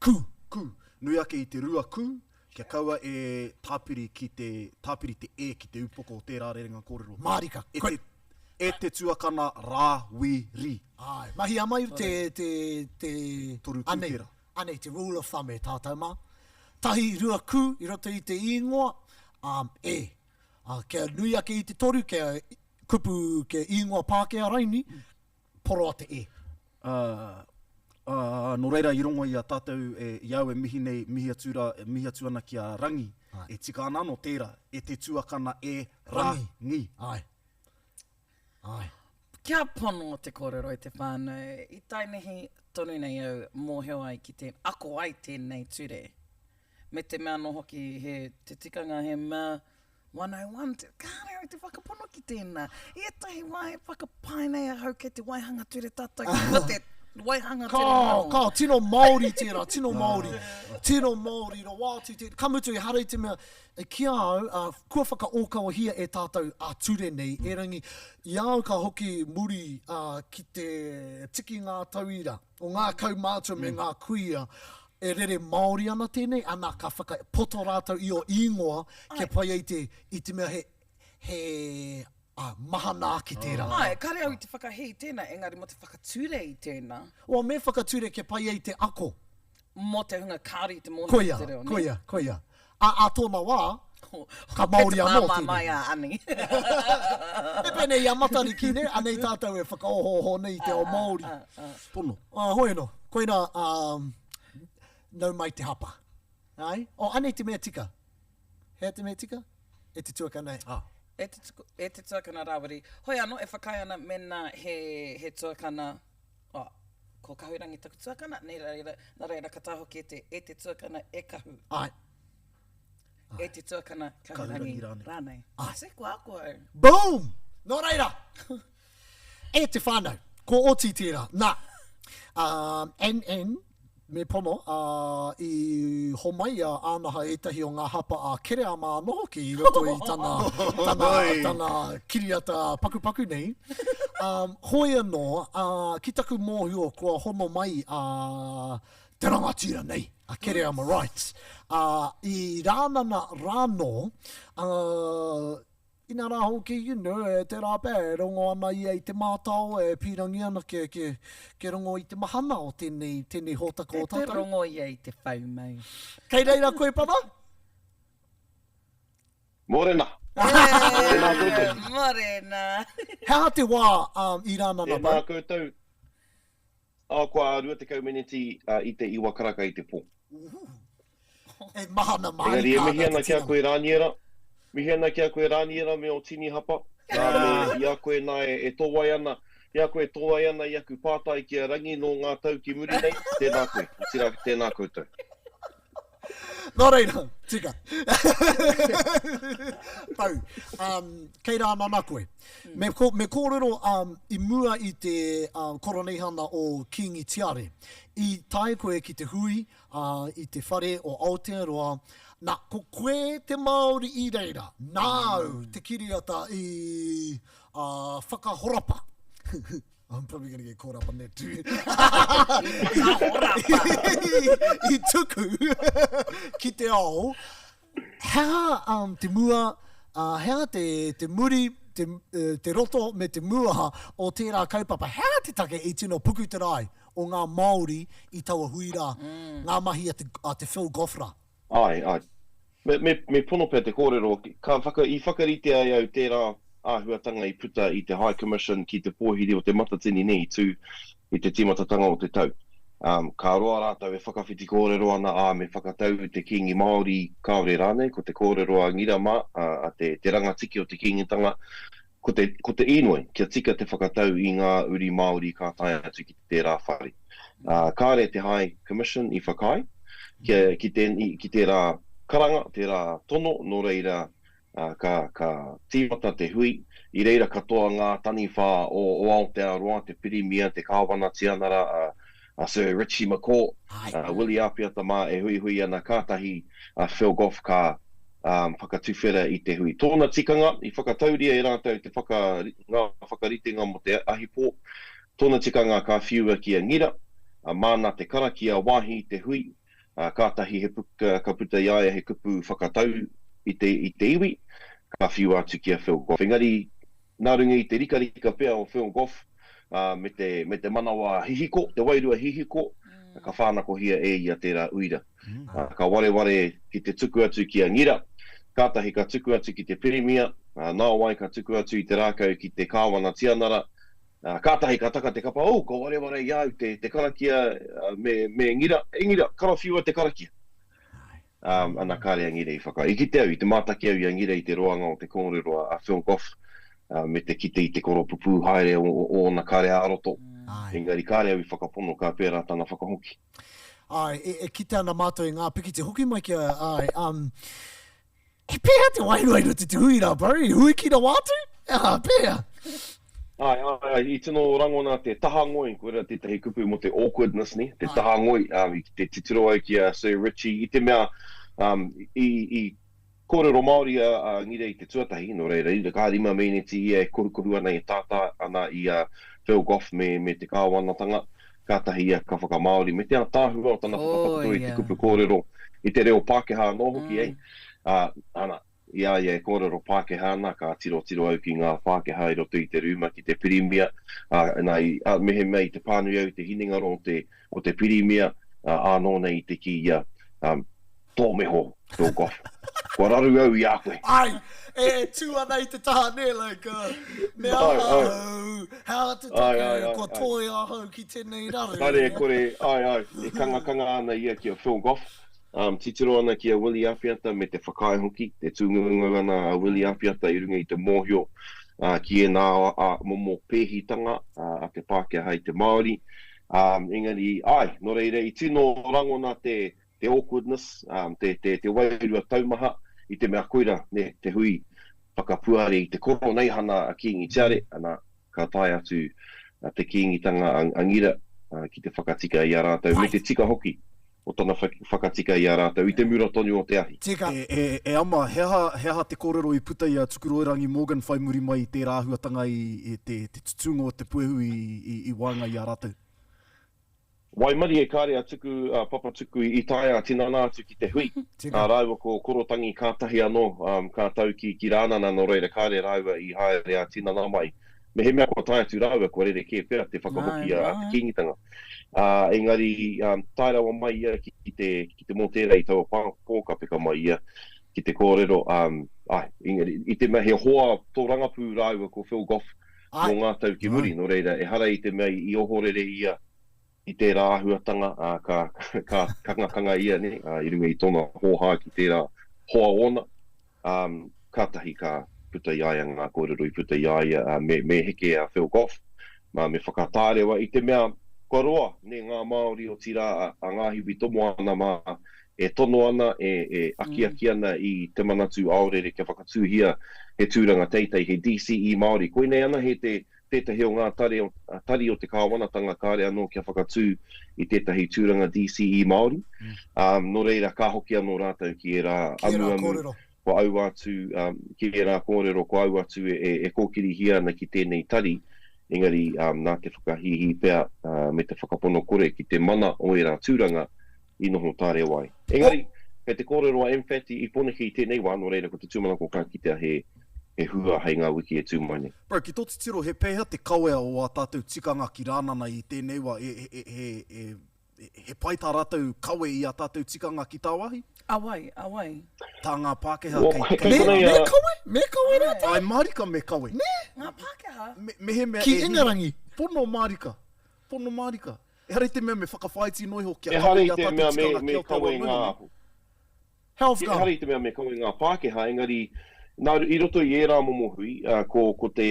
Speaker 1: Kū.
Speaker 3: Kū. Nui ake i te rua kū, Kia kaua e tāpiri ki te, tāpiri te e ki te upoko o tērā rerenga kōrero.
Speaker 1: Mārika.
Speaker 3: E te, e te tuakana Rāwiri.
Speaker 1: Āe. Mahia mai te, te, te,
Speaker 3: Toru kū
Speaker 1: anei,
Speaker 3: tērā.
Speaker 1: anei te rule of thumb e tātou mā. Tahi, rua kū i roto i te īngoa, ā, e. Ā, kia nui ake i te toru, kia kupu, kia īngoa Pākehā raini, poroa te e.
Speaker 3: Ā, ā, nō reira i rongo i a tātou e, i au e mihi nei, mihi atu rā, e mihi atu ana ki a Rangi, e tika ana anō tērā, e te tuakana e
Speaker 1: Rangi.
Speaker 3: Rangi.
Speaker 1: Āe. Āe.
Speaker 4: Kia pono te kōrero e te whānau, i tainihi tonu nei au mōhio ai ki te, ako ai tēnei ture. Me te mea anō hoki he, te tikanga he mea 101, te, kāre au te whakapono ki tēnā. I ētahi wā e whakapae nei ahau kei te waihanga ture tātou ki runga te waihanga ture
Speaker 1: Kao, kao, tino Māori tērā, tino Māori. Tino Māori rawa atu tērā. Ka mutu, ehara i te mea, ki a au, uh, kua whakaōkawahia e tātou ā-ture nei, erangi, i a au ka hoki muri uh, ki te tiki ngā tauira, o ngā kaumātua me ngā kuia, e rere Māori ana tēnei, ana ka whakapoto rātou i ō īngoa kia pai ai te, i te mea he, he ah, mahana ake tērā.
Speaker 4: Āe, kare au i te whakahē i tēnā, engari mō te whakature i tēnā.
Speaker 1: Well, me whakature kia pai ai te ako.
Speaker 4: Mō te hunga kāore i te mōhio ki te reo, nē?
Speaker 1: Koia, koia, koia. Ā, ā tōna wā, ka Māori anō tēnei.
Speaker 4: Mai a Ani.
Speaker 1: E pēnei i a Matariki, nē? Anei tātou e whakaohooho nei i te ao Māori.
Speaker 3: Pono.
Speaker 1: Ā, hoi anō, koirā, ā, nau mai te hapa. Āe? Oh, anei te mea tika. Hea te mea tika? E te tuakana e.
Speaker 3: Ah.
Speaker 4: E te, e te tuakana Rāwiri. Hoi anō, e whakaae ana mēnā he, he tuakana, oh, ko Kahurangi taku tuakana, nē reira, nā reira ka taea hoki e te, e te tuakana e Kahu.
Speaker 1: Āe.
Speaker 4: E te tuakana Kahurangi
Speaker 3: Kahurangi
Speaker 4: rānei.
Speaker 1: Āe.
Speaker 4: See, kua ako au.
Speaker 1: Boom! Nō reira, e te whānau, ko oti tērā. Nā, um, NN, me pono, ā, i homai a Ānaha ētahi o ngā hapa a Kereama anō hoki i roto i tana, tana, tana kiriata pakupaku nei. Um, hoi anō, ā, ki taku mōhio kua hono mai a te rangatira nei, a Kereama Wright, ā, i Rānana rānō, ā, Ina rā hoki, you know, e tērā pea e rongo ana ia i te mātao, e pīrangi ana kia, kia, kia rongo i te mahana o tēnei, tēnei hōtaka o
Speaker 4: Kei te
Speaker 1: tātou.
Speaker 4: rongo ia i te whaumau.
Speaker 1: Kei reira koe, Papa?
Speaker 12: Mōrena! Tēnā koutou.
Speaker 4: Mōrena!
Speaker 1: He aha te wā um, i Rānana,
Speaker 12: Tēnā
Speaker 1: bro?
Speaker 12: koutou. Oh, kua 20 meneti i te iwa karaka i te pō.
Speaker 1: E mahana
Speaker 12: Engari
Speaker 1: mārika
Speaker 12: e mihi
Speaker 1: ana
Speaker 12: ana
Speaker 1: te
Speaker 12: ki a
Speaker 1: tinana.
Speaker 12: koe Rāniera, mihi ana ki a koe Rāniera me ō tini hapa, nā me i a koe nā e, e tōwai ana, i a koe e tōwai ana i aku pātai ki a Rangi nō ngā tau ki muri nei, tēnā koe, otirā tēnā koutou.
Speaker 1: Nō reira, tika. Tau. Um, kei Rānana koe. Me, ko, me kōrero um, i mua i te um, koroneihana o Kīngi Tiare. I tae koe ki te hui uh, i te whare o Aotearoa. Nā, ko koe te Māori i reira. Nāu te kiriata i uh, whakahorapa. I'm probably going to get caught up on that too. I tuku ki te ao, he aha um, te mua, uh, he aha te, te muri, te, uh, te roto me te mua o tērā kaupapa? He aha te take i tino puku te rae o ngā Māori i taua hui rā, mm. ngā mahi a te, a te Phil Goff rā?
Speaker 12: Āe, āe. Me, me, me pono pea te kōrero, ka whaka, i whakaritea e au tērā āhuatanga i puta i te High Commission ki te pōhiri o Te Matatini nei i tū i te tīmatatanga o te tau. Um, ka roa rātou e whakawhiti kōrero ana, ā, me whakatau te Kīngi Māori kāore rānei, ko te kōrero a Ngira mā, a, a te, te rangatiki o te Kīngitanga, ko te, ko te īnoi kia tika te whakatau i ngā uri Māori ka tae atu ki tērā whare. Ā, kāre te High Commission i whakaae kia, ki te, ki tērā karanga, tērā tono, nō reira, ā, ka, ka tīmata te hui, i reira katoa ngā taniwha o, o Aotearoa, te Pirimia, te Kāwana Tianara, a, a Sir Richie McCaw, a Willie Apiata mā e huihui ana, kātahi a Phil Goff ka whakatuwhera i te hui. Tōna tikanga, i whakatauria e rātou te whaka, ngā whakaritenga mō te ahipō, tōna tikanga ka whiua ki a Ngira, māna te karakia wāhi i te hui, kātahi he puka ka puta i a ia he kupu whakatau i te, i te iwi, ka whiua atu ki a Phil Goff. Engari, Nā runga i te rikarika pea o Phil Goff, ā, me te, me te manawa hihiko, te wairua hihiko, ka whānakohia e ia tērā uira. Ā, ka wareware ki te tuku atu ki a Ngira, kātahi ka tuku atu ki te Pirimia, ā, nāwai ka tuku atu i te rākau ki te Kāwana Tianara, Ā, kātahi ka taka te kapa, oh, ka wareware i a au te, te karakia me, me Ngira, e Ngira, karawhiua te karakia. Ā, ana kāre a Ngira i whaka. I kite au, i te mātaki au i a Ngira i te roanga o te kōrero a, a Phil Goff, ā, me te kite i te koropupū haere o, o ōna kare ā-roto. Engari kāre au i whakapono ka pērā tana whakahoki.
Speaker 1: Āe, e, e kite ana mātou i ngā pikitia. Hoki mai ki a, āe, um, He pēhea te wairua i roto i te hui rā, bro? I hui ki rawa atu? Aha, pēhea?
Speaker 12: Āe, āe, āe, i tino rangona te tahangoi, koirā tētahi kupu mō te awkwardness, nē, te tahangoi, um, i te titiro au ki a Sir Richie, i te mea, um, i, i kōrero Māori a, a Ngire i te tuatahi, nō reira, i ka rima mēneti ia e kohukohu ana, e tātā ana i a Phil Goff me, me te kāwanatanga, Kātahi ia ka whakamāori me te ātaahua o tana whakatakoto i te kupu kōrero i te reo Pākehā anō hoki, eh? Ā, ana, i a ia e kōrero Pākehā ana, ka tirotiro au ki ngā Pākehā i roto i te rūma ki te Pirimia, ā, nā, i, ā, mehemea i te pānui au i te hinengaro o te, o te Pirimia, ā, ānō nei i te kī ia, ā, Tōmeho, Phil Goff. Kua raru au i a koe.
Speaker 1: Ai, e tū ana i te taha, nē, like, uh, me aha ahau, he aha te take, kua toe ahau ki tēnei raru.
Speaker 12: Kāre e kore, ai, ai, e kangakanga ana ia ki a Phil Goff, um, titiro ana ki a Willie Apiata me te whakaae hoki, te tūngaungau ana a Willie Apiata i runga i te mōhio uh, ki ēnā uh, momo pēhitanga uh, a te Pākehā i te Māori. Um, engari, ai, nō reira, i tino rangona te, te awkwardness, te, te, te wairua taumaha, i te mea koira, ne, te hui whakapuare i te koroneihana a Kīngi Tiare, ana, ka tae atu te Kīngitanga a, a Ngira ki te whakatika i a rātou, me te tika hoki o tana whakatika i a rātou i te mura tonu o te ahi.
Speaker 1: Tika.
Speaker 3: E, e, e ama, he aha, he aha te kōrero i puta i a Tukuroirangi Morgan whai muri mai i tērā āhuatanga i, i te, te tutūnga o te puehu i, i, i waenga i a rātou?
Speaker 12: Waimarie kāre a Tuku, a Papatuku i tae ā-tinana atu ki te hui. Ā rāua ko Korotangi kātahi anō ka tau ki ki Rānana nō reira kāre rāua i haere ā-tinana mai. Mehemea kua tae atu rāua kua rerekē pea te whakahoki a te Kīngitanga. Ā, engari tae rawa mai ia ki te ki te mōtēra i taua pā pō ka peka mai ia ki te kōrero, āe, engari i te mea he hoa tōrangapū rāua ko Phil Goff mō ngā tau ki muri, nō reira ehara i te mea i ohorere ia i tērā āhuatanga, ā, ka, ka kangakanga ia, nē, ā, i runga i tōna hōhā ki tērā hoa ōna, ā, kātahi ka puta i a ia ngā kōrero i puta i a ia, ā, me, me heke a Phil Goff, mā, me whakatārewa i te mea kua roa, nē, ngā Māori, otirā, a, a Ngā Hiwi Tomoana mā, e tono ana, e, e akiaki ana i Te Manatū Aorere kia whakatūhia he tūranga teitei, he DCE Māori. Koinei anahe te, tētahi o ngā tari o, tari o te kāwanatanga kāre anō kia whakatū i tētahi tūranga DCE Māori. Ā, nō reira, ka hoki anō rātou ki ērā
Speaker 1: Ki ērā
Speaker 12: amuamu,
Speaker 1: kōrero.
Speaker 12: kua aua atu, ā, ki ērā kōrero kua aua atu e, e, e kōkirihia ana ki tēnei tari, engari, ā, nā te whakahīhī pea, ā, me te whakapono kore ki te mana o ērā tūranga, i noho tārewa ai. Engari, kei te kōrero a MFAT i Pōneke i tēnei wā, nō reira ko te tūmanako ka kitea he, he hua hei ngā wiki e tū mai nei.
Speaker 3: Bro, ki tō titiro, he pēhea te kawea o ā tātou tikanga ki Rānana i tēnei wā? E, e, e, e, he pai tā rātou kawe i ā tātou tikanga ki tāwāhi?
Speaker 4: A wai, a wai?
Speaker 3: Tā ngā Pākehā
Speaker 12: Well,
Speaker 3: kei,
Speaker 12: kei
Speaker 3: kei
Speaker 1: Me,
Speaker 12: konei
Speaker 1: me
Speaker 12: a.
Speaker 1: kawe? Me kawe rātou?
Speaker 3: Āe mārika me kawe.
Speaker 1: Nē?
Speaker 4: Ngā Pākehā?
Speaker 3: Me, mehemea
Speaker 1: Ki
Speaker 3: e hihi.
Speaker 1: Ingarangi.
Speaker 3: Pono mārika. Pono mārika. Ehara i te mea me whakawhāiti noa iho kia
Speaker 12: Ehara
Speaker 3: kawe
Speaker 12: i
Speaker 3: i a
Speaker 12: te
Speaker 3: tātou
Speaker 12: mea me,
Speaker 3: tikanga ki
Speaker 12: me
Speaker 3: Aotearoa
Speaker 12: kawe
Speaker 3: noa iho,
Speaker 12: ngā,
Speaker 3: nē?
Speaker 1: Health gone.
Speaker 12: Ehara i te mea me kawe ngā Pākehā, engari, nā, i roto i ērā momo hui, ko, ko te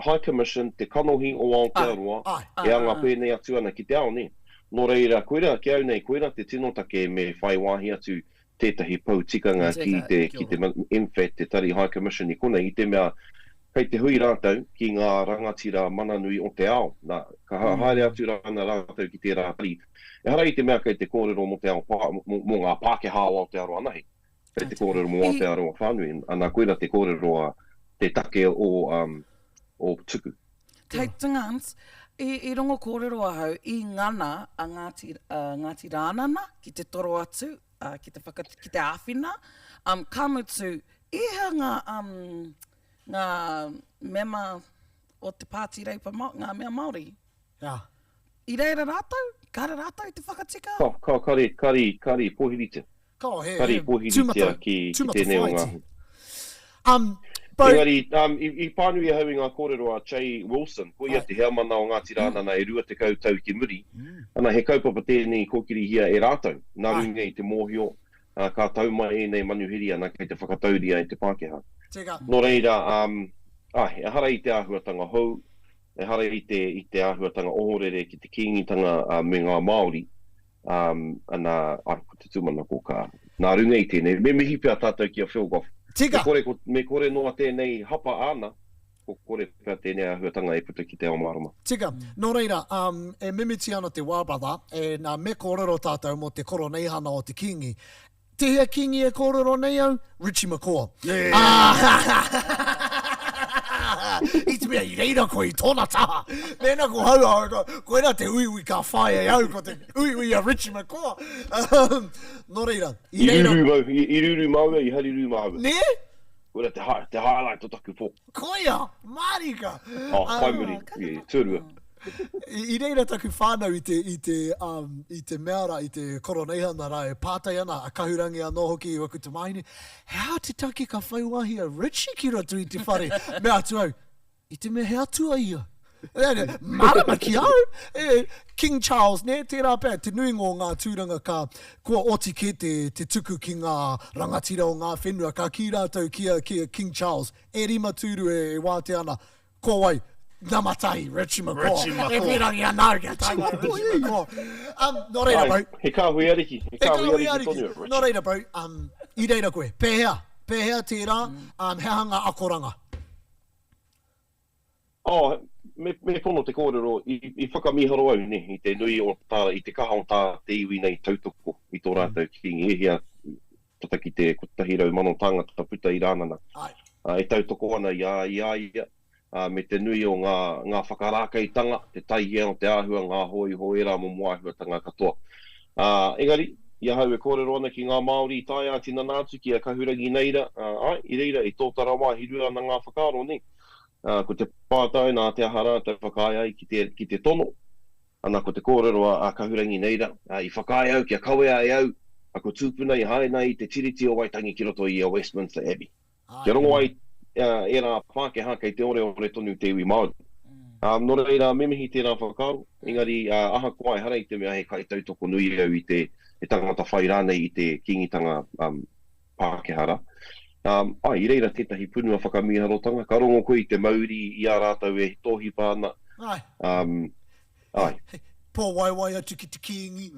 Speaker 12: High Commission, te kanohi o Aotearoa,
Speaker 1: Āe.
Speaker 12: e anga pēnei atu ana ki te ao, nē? Nō reira, koirā, ki au nei, koirā te tino take me whai wāhi atu tētahi pou tikanga ki te, ki te MFAT, te Tari High Commission i konei, i te mea kei te hui rātou ki ngā rangatira mana nui o te ao. Nā, ka haere atu rāna rātou ki tērā tari. Ehara i te mea kei te kōrero mō te ao pā, mō, mō ngā Pākehā o Aotearoa anahe. Kei te kōrero mō Aotearoa whānui. Ana, koirā te kōrero a te take o, um, o Tuku.
Speaker 4: Kei Tungans, i, i rongo kōrero ahau, i ngana a Ngāti, a Ngāti Rānana ki te toro atu, uh, ki te whaka, ki te āwhina. Um, ka mutu, i hea ngā, um, ngā mema o te Pāti Reipa, Mā, ngā mea Māori?
Speaker 1: Yeah.
Speaker 4: I reira rātou? Kāre rātou i te whakatika?
Speaker 12: Ka, ka, kare, kare, kare i pōhiritia.
Speaker 1: Ka, he,
Speaker 12: Kare
Speaker 1: he,
Speaker 12: i pōhiritia
Speaker 1: tūmata,
Speaker 12: ki, ki
Speaker 1: tūmata
Speaker 12: tēnei o ngā
Speaker 1: whāiti.
Speaker 12: hui.
Speaker 1: Um.
Speaker 12: Engari, um, i, i pānui ahau i ngā kōrero a Che Wilson, ko ia te heamana o Ngāti Rānana e 20 tau ki muri, ana, he kaupapa tēnei i kōkirihia e rātou, nā runga i te mōhio, ā, ka tau mai ēnei manuhiri ana kei te whakatauria e te Pākehā.
Speaker 1: Tika.
Speaker 12: Nō reira, um, āe, ehara i te āhuatanga hou, ehara i te, i te āhuatanga ohorere ki te Kīngitanga, ā, me ngā Māori, ā, ana, āe, ko te tūmanako ka, nā runga i tēnei, me mihi pea tātou ki a Phil Goff.
Speaker 1: Tika.
Speaker 12: Me kore, ko, me kore noa tēnei hapa āna, ko kore pea tēnei āhuatanga e puta ki te ao mārama.
Speaker 1: Tika. Nō reira, um, e mimiti ana te wā, brother, e, nā, me kōrero tātou mō te koroneihana o te Kīngi. Tēhea Kīngi e kōrero nei au? Richie McCaw. I te mea i reira koe i tōna taha. Mēnā ko hau, koirā te uiui ka whāia e au, ko te uiui a Richie McCaw. Nō reira,
Speaker 12: i reira... I rūrū au, i rūrū māua, i harirū māua.
Speaker 1: Nē?
Speaker 12: Koirā te, te highlight o taku pō.
Speaker 1: Koia! Mārika!
Speaker 12: Oh, whai muri, tuarua.
Speaker 1: I reira taku whānau i te, i te, um, i te mea rā, i te koroneihana rā, e pātai ana a Kahurangi anō hoki i waku tamāhine, he aha te take ka whai wāhi a Richie ki roto i te whare? Mea atu au, i te mea he atua ia. Mārama ki au! E, King Charles, nē, tērā pea, te nuinga o ngā tūranga ka, kua oti kē te, te tuku ki ngā rangatira o ngā whenua, ka kī rātou ki a, ki a King Charles, e rima tūru e, e wātea ana, Ko wai? Nama tahi, Richie McCaw.
Speaker 3: Richie McCaw.
Speaker 1: E pīrangi ana au kia tae mai Richie McCaw. Um, nō reira, bro.
Speaker 12: He kāhui ariki. He kāhui ariki tonu, Richie.
Speaker 1: Nō reira, bro, um, i reira koe. Pēhea? Pēhea tērā? Um, he aha ngā akoranga?
Speaker 12: Oh, me, me pono te kōrero, i, i whakamīharo au, ne, i te nui o tā, i te kaha o tā te iwi nei tautoko i tō rātou kīngi. E hia tata ki te 100,000 tāngata puta i Rānana.
Speaker 1: Ai.
Speaker 12: E tautoko ana i a i a ia, ā, me te nui o ngā, ngā whakarākeitanga, te taihia o te āhua, ngā hōiho, ērā momo āhuatanga katoa. Ā, engari, i ahau e kōrero ana ki ngā Māori i tae ā-tinana atu ki a Kahurangi Neira, ā, āe, i reira, i tōtara wāhi rua ana ngā whakaaro, nē. Ā, ko te pātai, nā te aha rātou whakaae ai ki te, ki te tono? Ana, ko te kōrero a Kahurangi Neira, ā, i whakaae au kia kawea e au aku tūpuna i haina i te Tiriti o Waitangi ki roto i a Westminster Abbey. Kia rongo ai ērā Pākehā kei te oreore tonu te iwi Māori. Ā, nō reira, me mihi tērā whakaaro, engari, ahakoa ehara i te mea he kaitautoko nui au i te, he tangata whai rānei i te Kīngitanga Pākehā rā. Ā, āe, i reira tētahi punua whakamīharotanga, ka rongo koe i te mauri i a rātou e tōhipa ana.
Speaker 1: Āe.
Speaker 12: Ā, āe.
Speaker 1: Pōwaiwai atu ki te Kīngi,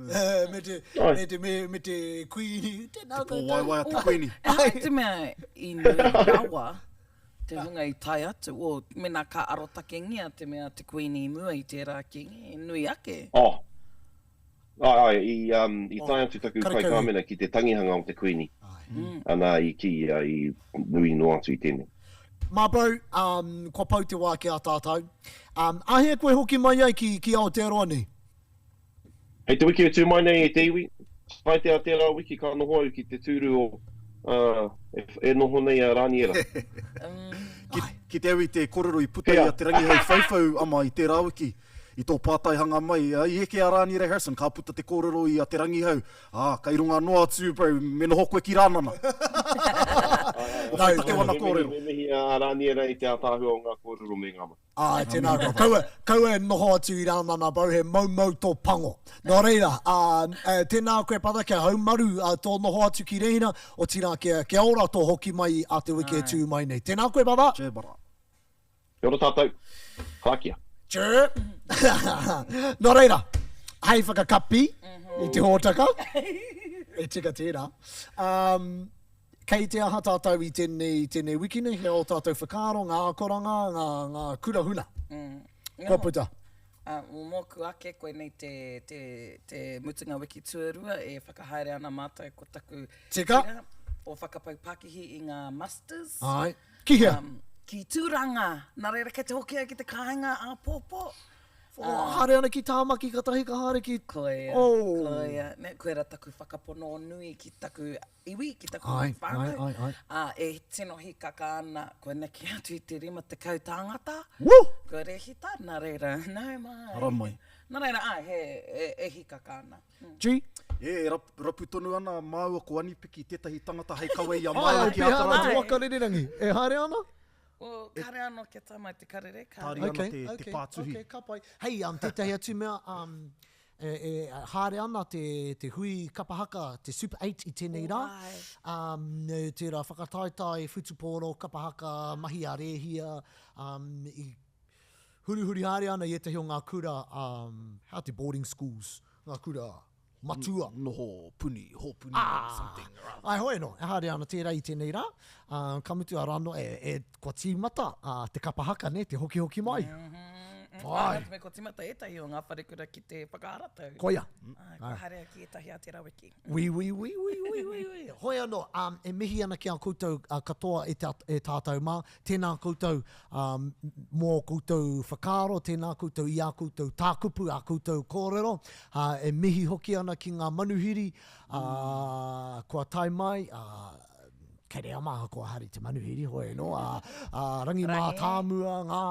Speaker 1: me te, me te, me, me te Kuini. Tēnā
Speaker 3: koutou. Te pōwaiwai a te Kuini.
Speaker 4: Ehara i te mea i nui rawa te hunga i tae atu, o, mēnā ka arotakengia te mea te Kuini i mua i tērā Kīngi, nui ake.
Speaker 12: Oh. Āe, āe, i, um, i tae atu taku kaikāmena ki te tangihanga o te Kuini. Ana, i kī ia, i nui noa atu i tēnei.
Speaker 1: Mā bro, um, kua pau te wā ki a tātou. Um, āhea koe hoki mai ai ki, ki Aotearoa nei?
Speaker 12: Hei te wiki e tū mai nei e te iwi, Tae a tērā wiki ka noho au ki te tūru o, uh, e, e noho nei a Rāniera.
Speaker 3: Ki, ki te au i te korero i puta i a Te Rangihau Whauwhau ama i tērā wiki, i tō pātaihanga mai, i eke a Rāniera Harrison, ka puta te kōrero i a Te Rangihau, ā, kei runga noa atu, bro, me noho koe ki Rānana. Kua whai take wana kōrero.
Speaker 12: Me mihi a Rāniera i te ātaahua o ngā kōrero me ngā mahi.
Speaker 1: Āe, tēnā koe. Kaua, kaua e noho atu i Rānana, bro, he moumou tō pango. Nō reira, ā, tēnā koe, brother, kia haumaru tō noho atu ki reira, otirā kia, kia ora tō hoki mai a te wiki e tū mai nei. Tēnā koe, brother.
Speaker 3: Cheer, brother.
Speaker 12: Kia ora tātou. Karakia.
Speaker 1: Chur. Nō reira, hei whakakapi i te hōtaka, e tika tērā. Um, kei te aha tātou i tēnei, tēnei wiki nei, he ō tātou whakaaro, ngā akoranga, ngā, ngā kura huna.
Speaker 4: Mm.
Speaker 1: Kua puta.
Speaker 4: Uh, mōku ake, koinei te, te, te mutunga wiki tuarua e whakahaere ana mātou ko taku
Speaker 1: Tika.
Speaker 4: tira o Whakapau Pakihi i ngā musters.
Speaker 1: Ai. Ki hea?
Speaker 4: Um, ki Tūranga. Nā reira, kei te hoki au ki te kāinga āpōpō.
Speaker 1: Oh, haere ana ki Tāmaki, katahi ka haere ki...
Speaker 4: Koia,
Speaker 1: oh.
Speaker 4: koia. Ne, koira taku whakapono nui ki taku iwi, ki taku
Speaker 1: ai,
Speaker 4: whānau.
Speaker 1: Ai, ai, ai.
Speaker 4: Ā, e tino hīkaka ana, kua neke atu i te 50 tāngata.
Speaker 1: Woo!
Speaker 4: Kua rehita, nā reira, nau mai.
Speaker 3: Ara mai.
Speaker 4: Nā reira, āe, he, e, e hīkaka ana.
Speaker 1: G.
Speaker 3: E, e rapu tonu ana māua ko Anipiki tētahi tangata hei kawe i a
Speaker 1: Ai,
Speaker 3: māua ki
Speaker 1: pēhea ana
Speaker 3: Ākarana.
Speaker 1: te waka rererangi? E haere ana?
Speaker 4: Well, kāre anō kia tae mai te karere,
Speaker 3: kāre. Tāria ana te, te pātuhi.
Speaker 1: Okay, ka pai. Hei, um, tētahi atu mea, um, e, e, haere ana te, te hui kapa haka, te Super 8 i tēnei rā. Um, tērā whakataetae whutupōro, kapa haka, mahi a rēhia, um, i hurihuri haere ana i ētahi o ngā kura, um, how te boarding schools, ngā kura matua.
Speaker 3: Noho puni, hōpuni, something or
Speaker 1: other. Ai, hoi anō, e haere ana tērā i tēnei rā, ka mutu arā anō, e, e, kua tīmata te kapa haka, nē, te hokihoki mai.
Speaker 4: Ai. Nā te mea kua tīmata ētahi o ngā wharekura ki te whakaharatau.
Speaker 1: Koia.
Speaker 4: Ai, kua haere au ki ētahi a te raweke.
Speaker 1: Ui, ui, ui, ui, ui, ui, ui. Hoi anō, e mihi ana ki a koutou katoa e, te, e tātou mā, Tēnā koutou mō ō koutou whakaaro, tēnā koutou i ā koutou tākupu, ā koutou kōrero. E mihi hoki ana ki ngā manuhiri kua tae mai, Kereama, kua haere te manuhiri, hoi anō, ā, Rangi Mātāmua, ngā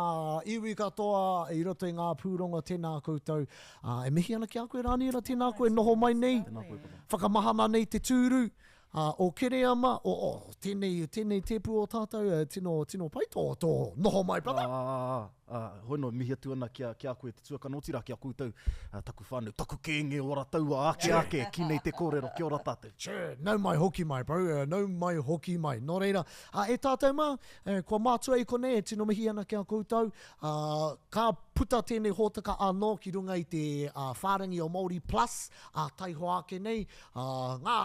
Speaker 1: iwi katoa i roto i ngā pūrongo, tēnā koutou. E mihi ana ki a koe Rāniera, tēnā koe noho mai nei, whakamahana nei te tūru. Ā, o Kereama, o, o, tēnei, tēnei tēpu o tātou, e, tino, tino pai tō, tō noho mai, brother.
Speaker 3: Ā, ā, ā, hoi nō, mihi atu ana ki a, ki a koe te tuakana, otirā ki a koutou, ā, taku whānau, taku kēnge ora taua ake ake, ki nei te kōrero, kia ora tātou.
Speaker 1: Sure, nau mai hoki mai, bro, nau mai hoki mai. Nō reira, ā, e tātou mā, e, kua mātua i konei, e tino mihi ana ki a koutou, ā, ka puta tēnei hōtaka anō ki runga i te, ā, whārangi o Māori Plus, ā, taihoa ake nei, Ā, ngā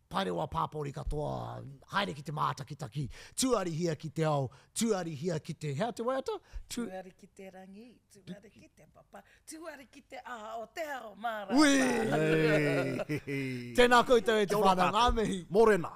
Speaker 1: paerewa pāpori katoa, haere ki te mātakitaki, tuarihia ki te ao, tuarihia ki te, hea te waiata?
Speaker 4: Tu... Tuari ki te rangi, tuari ki te papa, tuari ki te aha o te ao mārama.
Speaker 1: Ui! Tēnā koutou e te whānau, ngā mihi.
Speaker 3: Mōrena.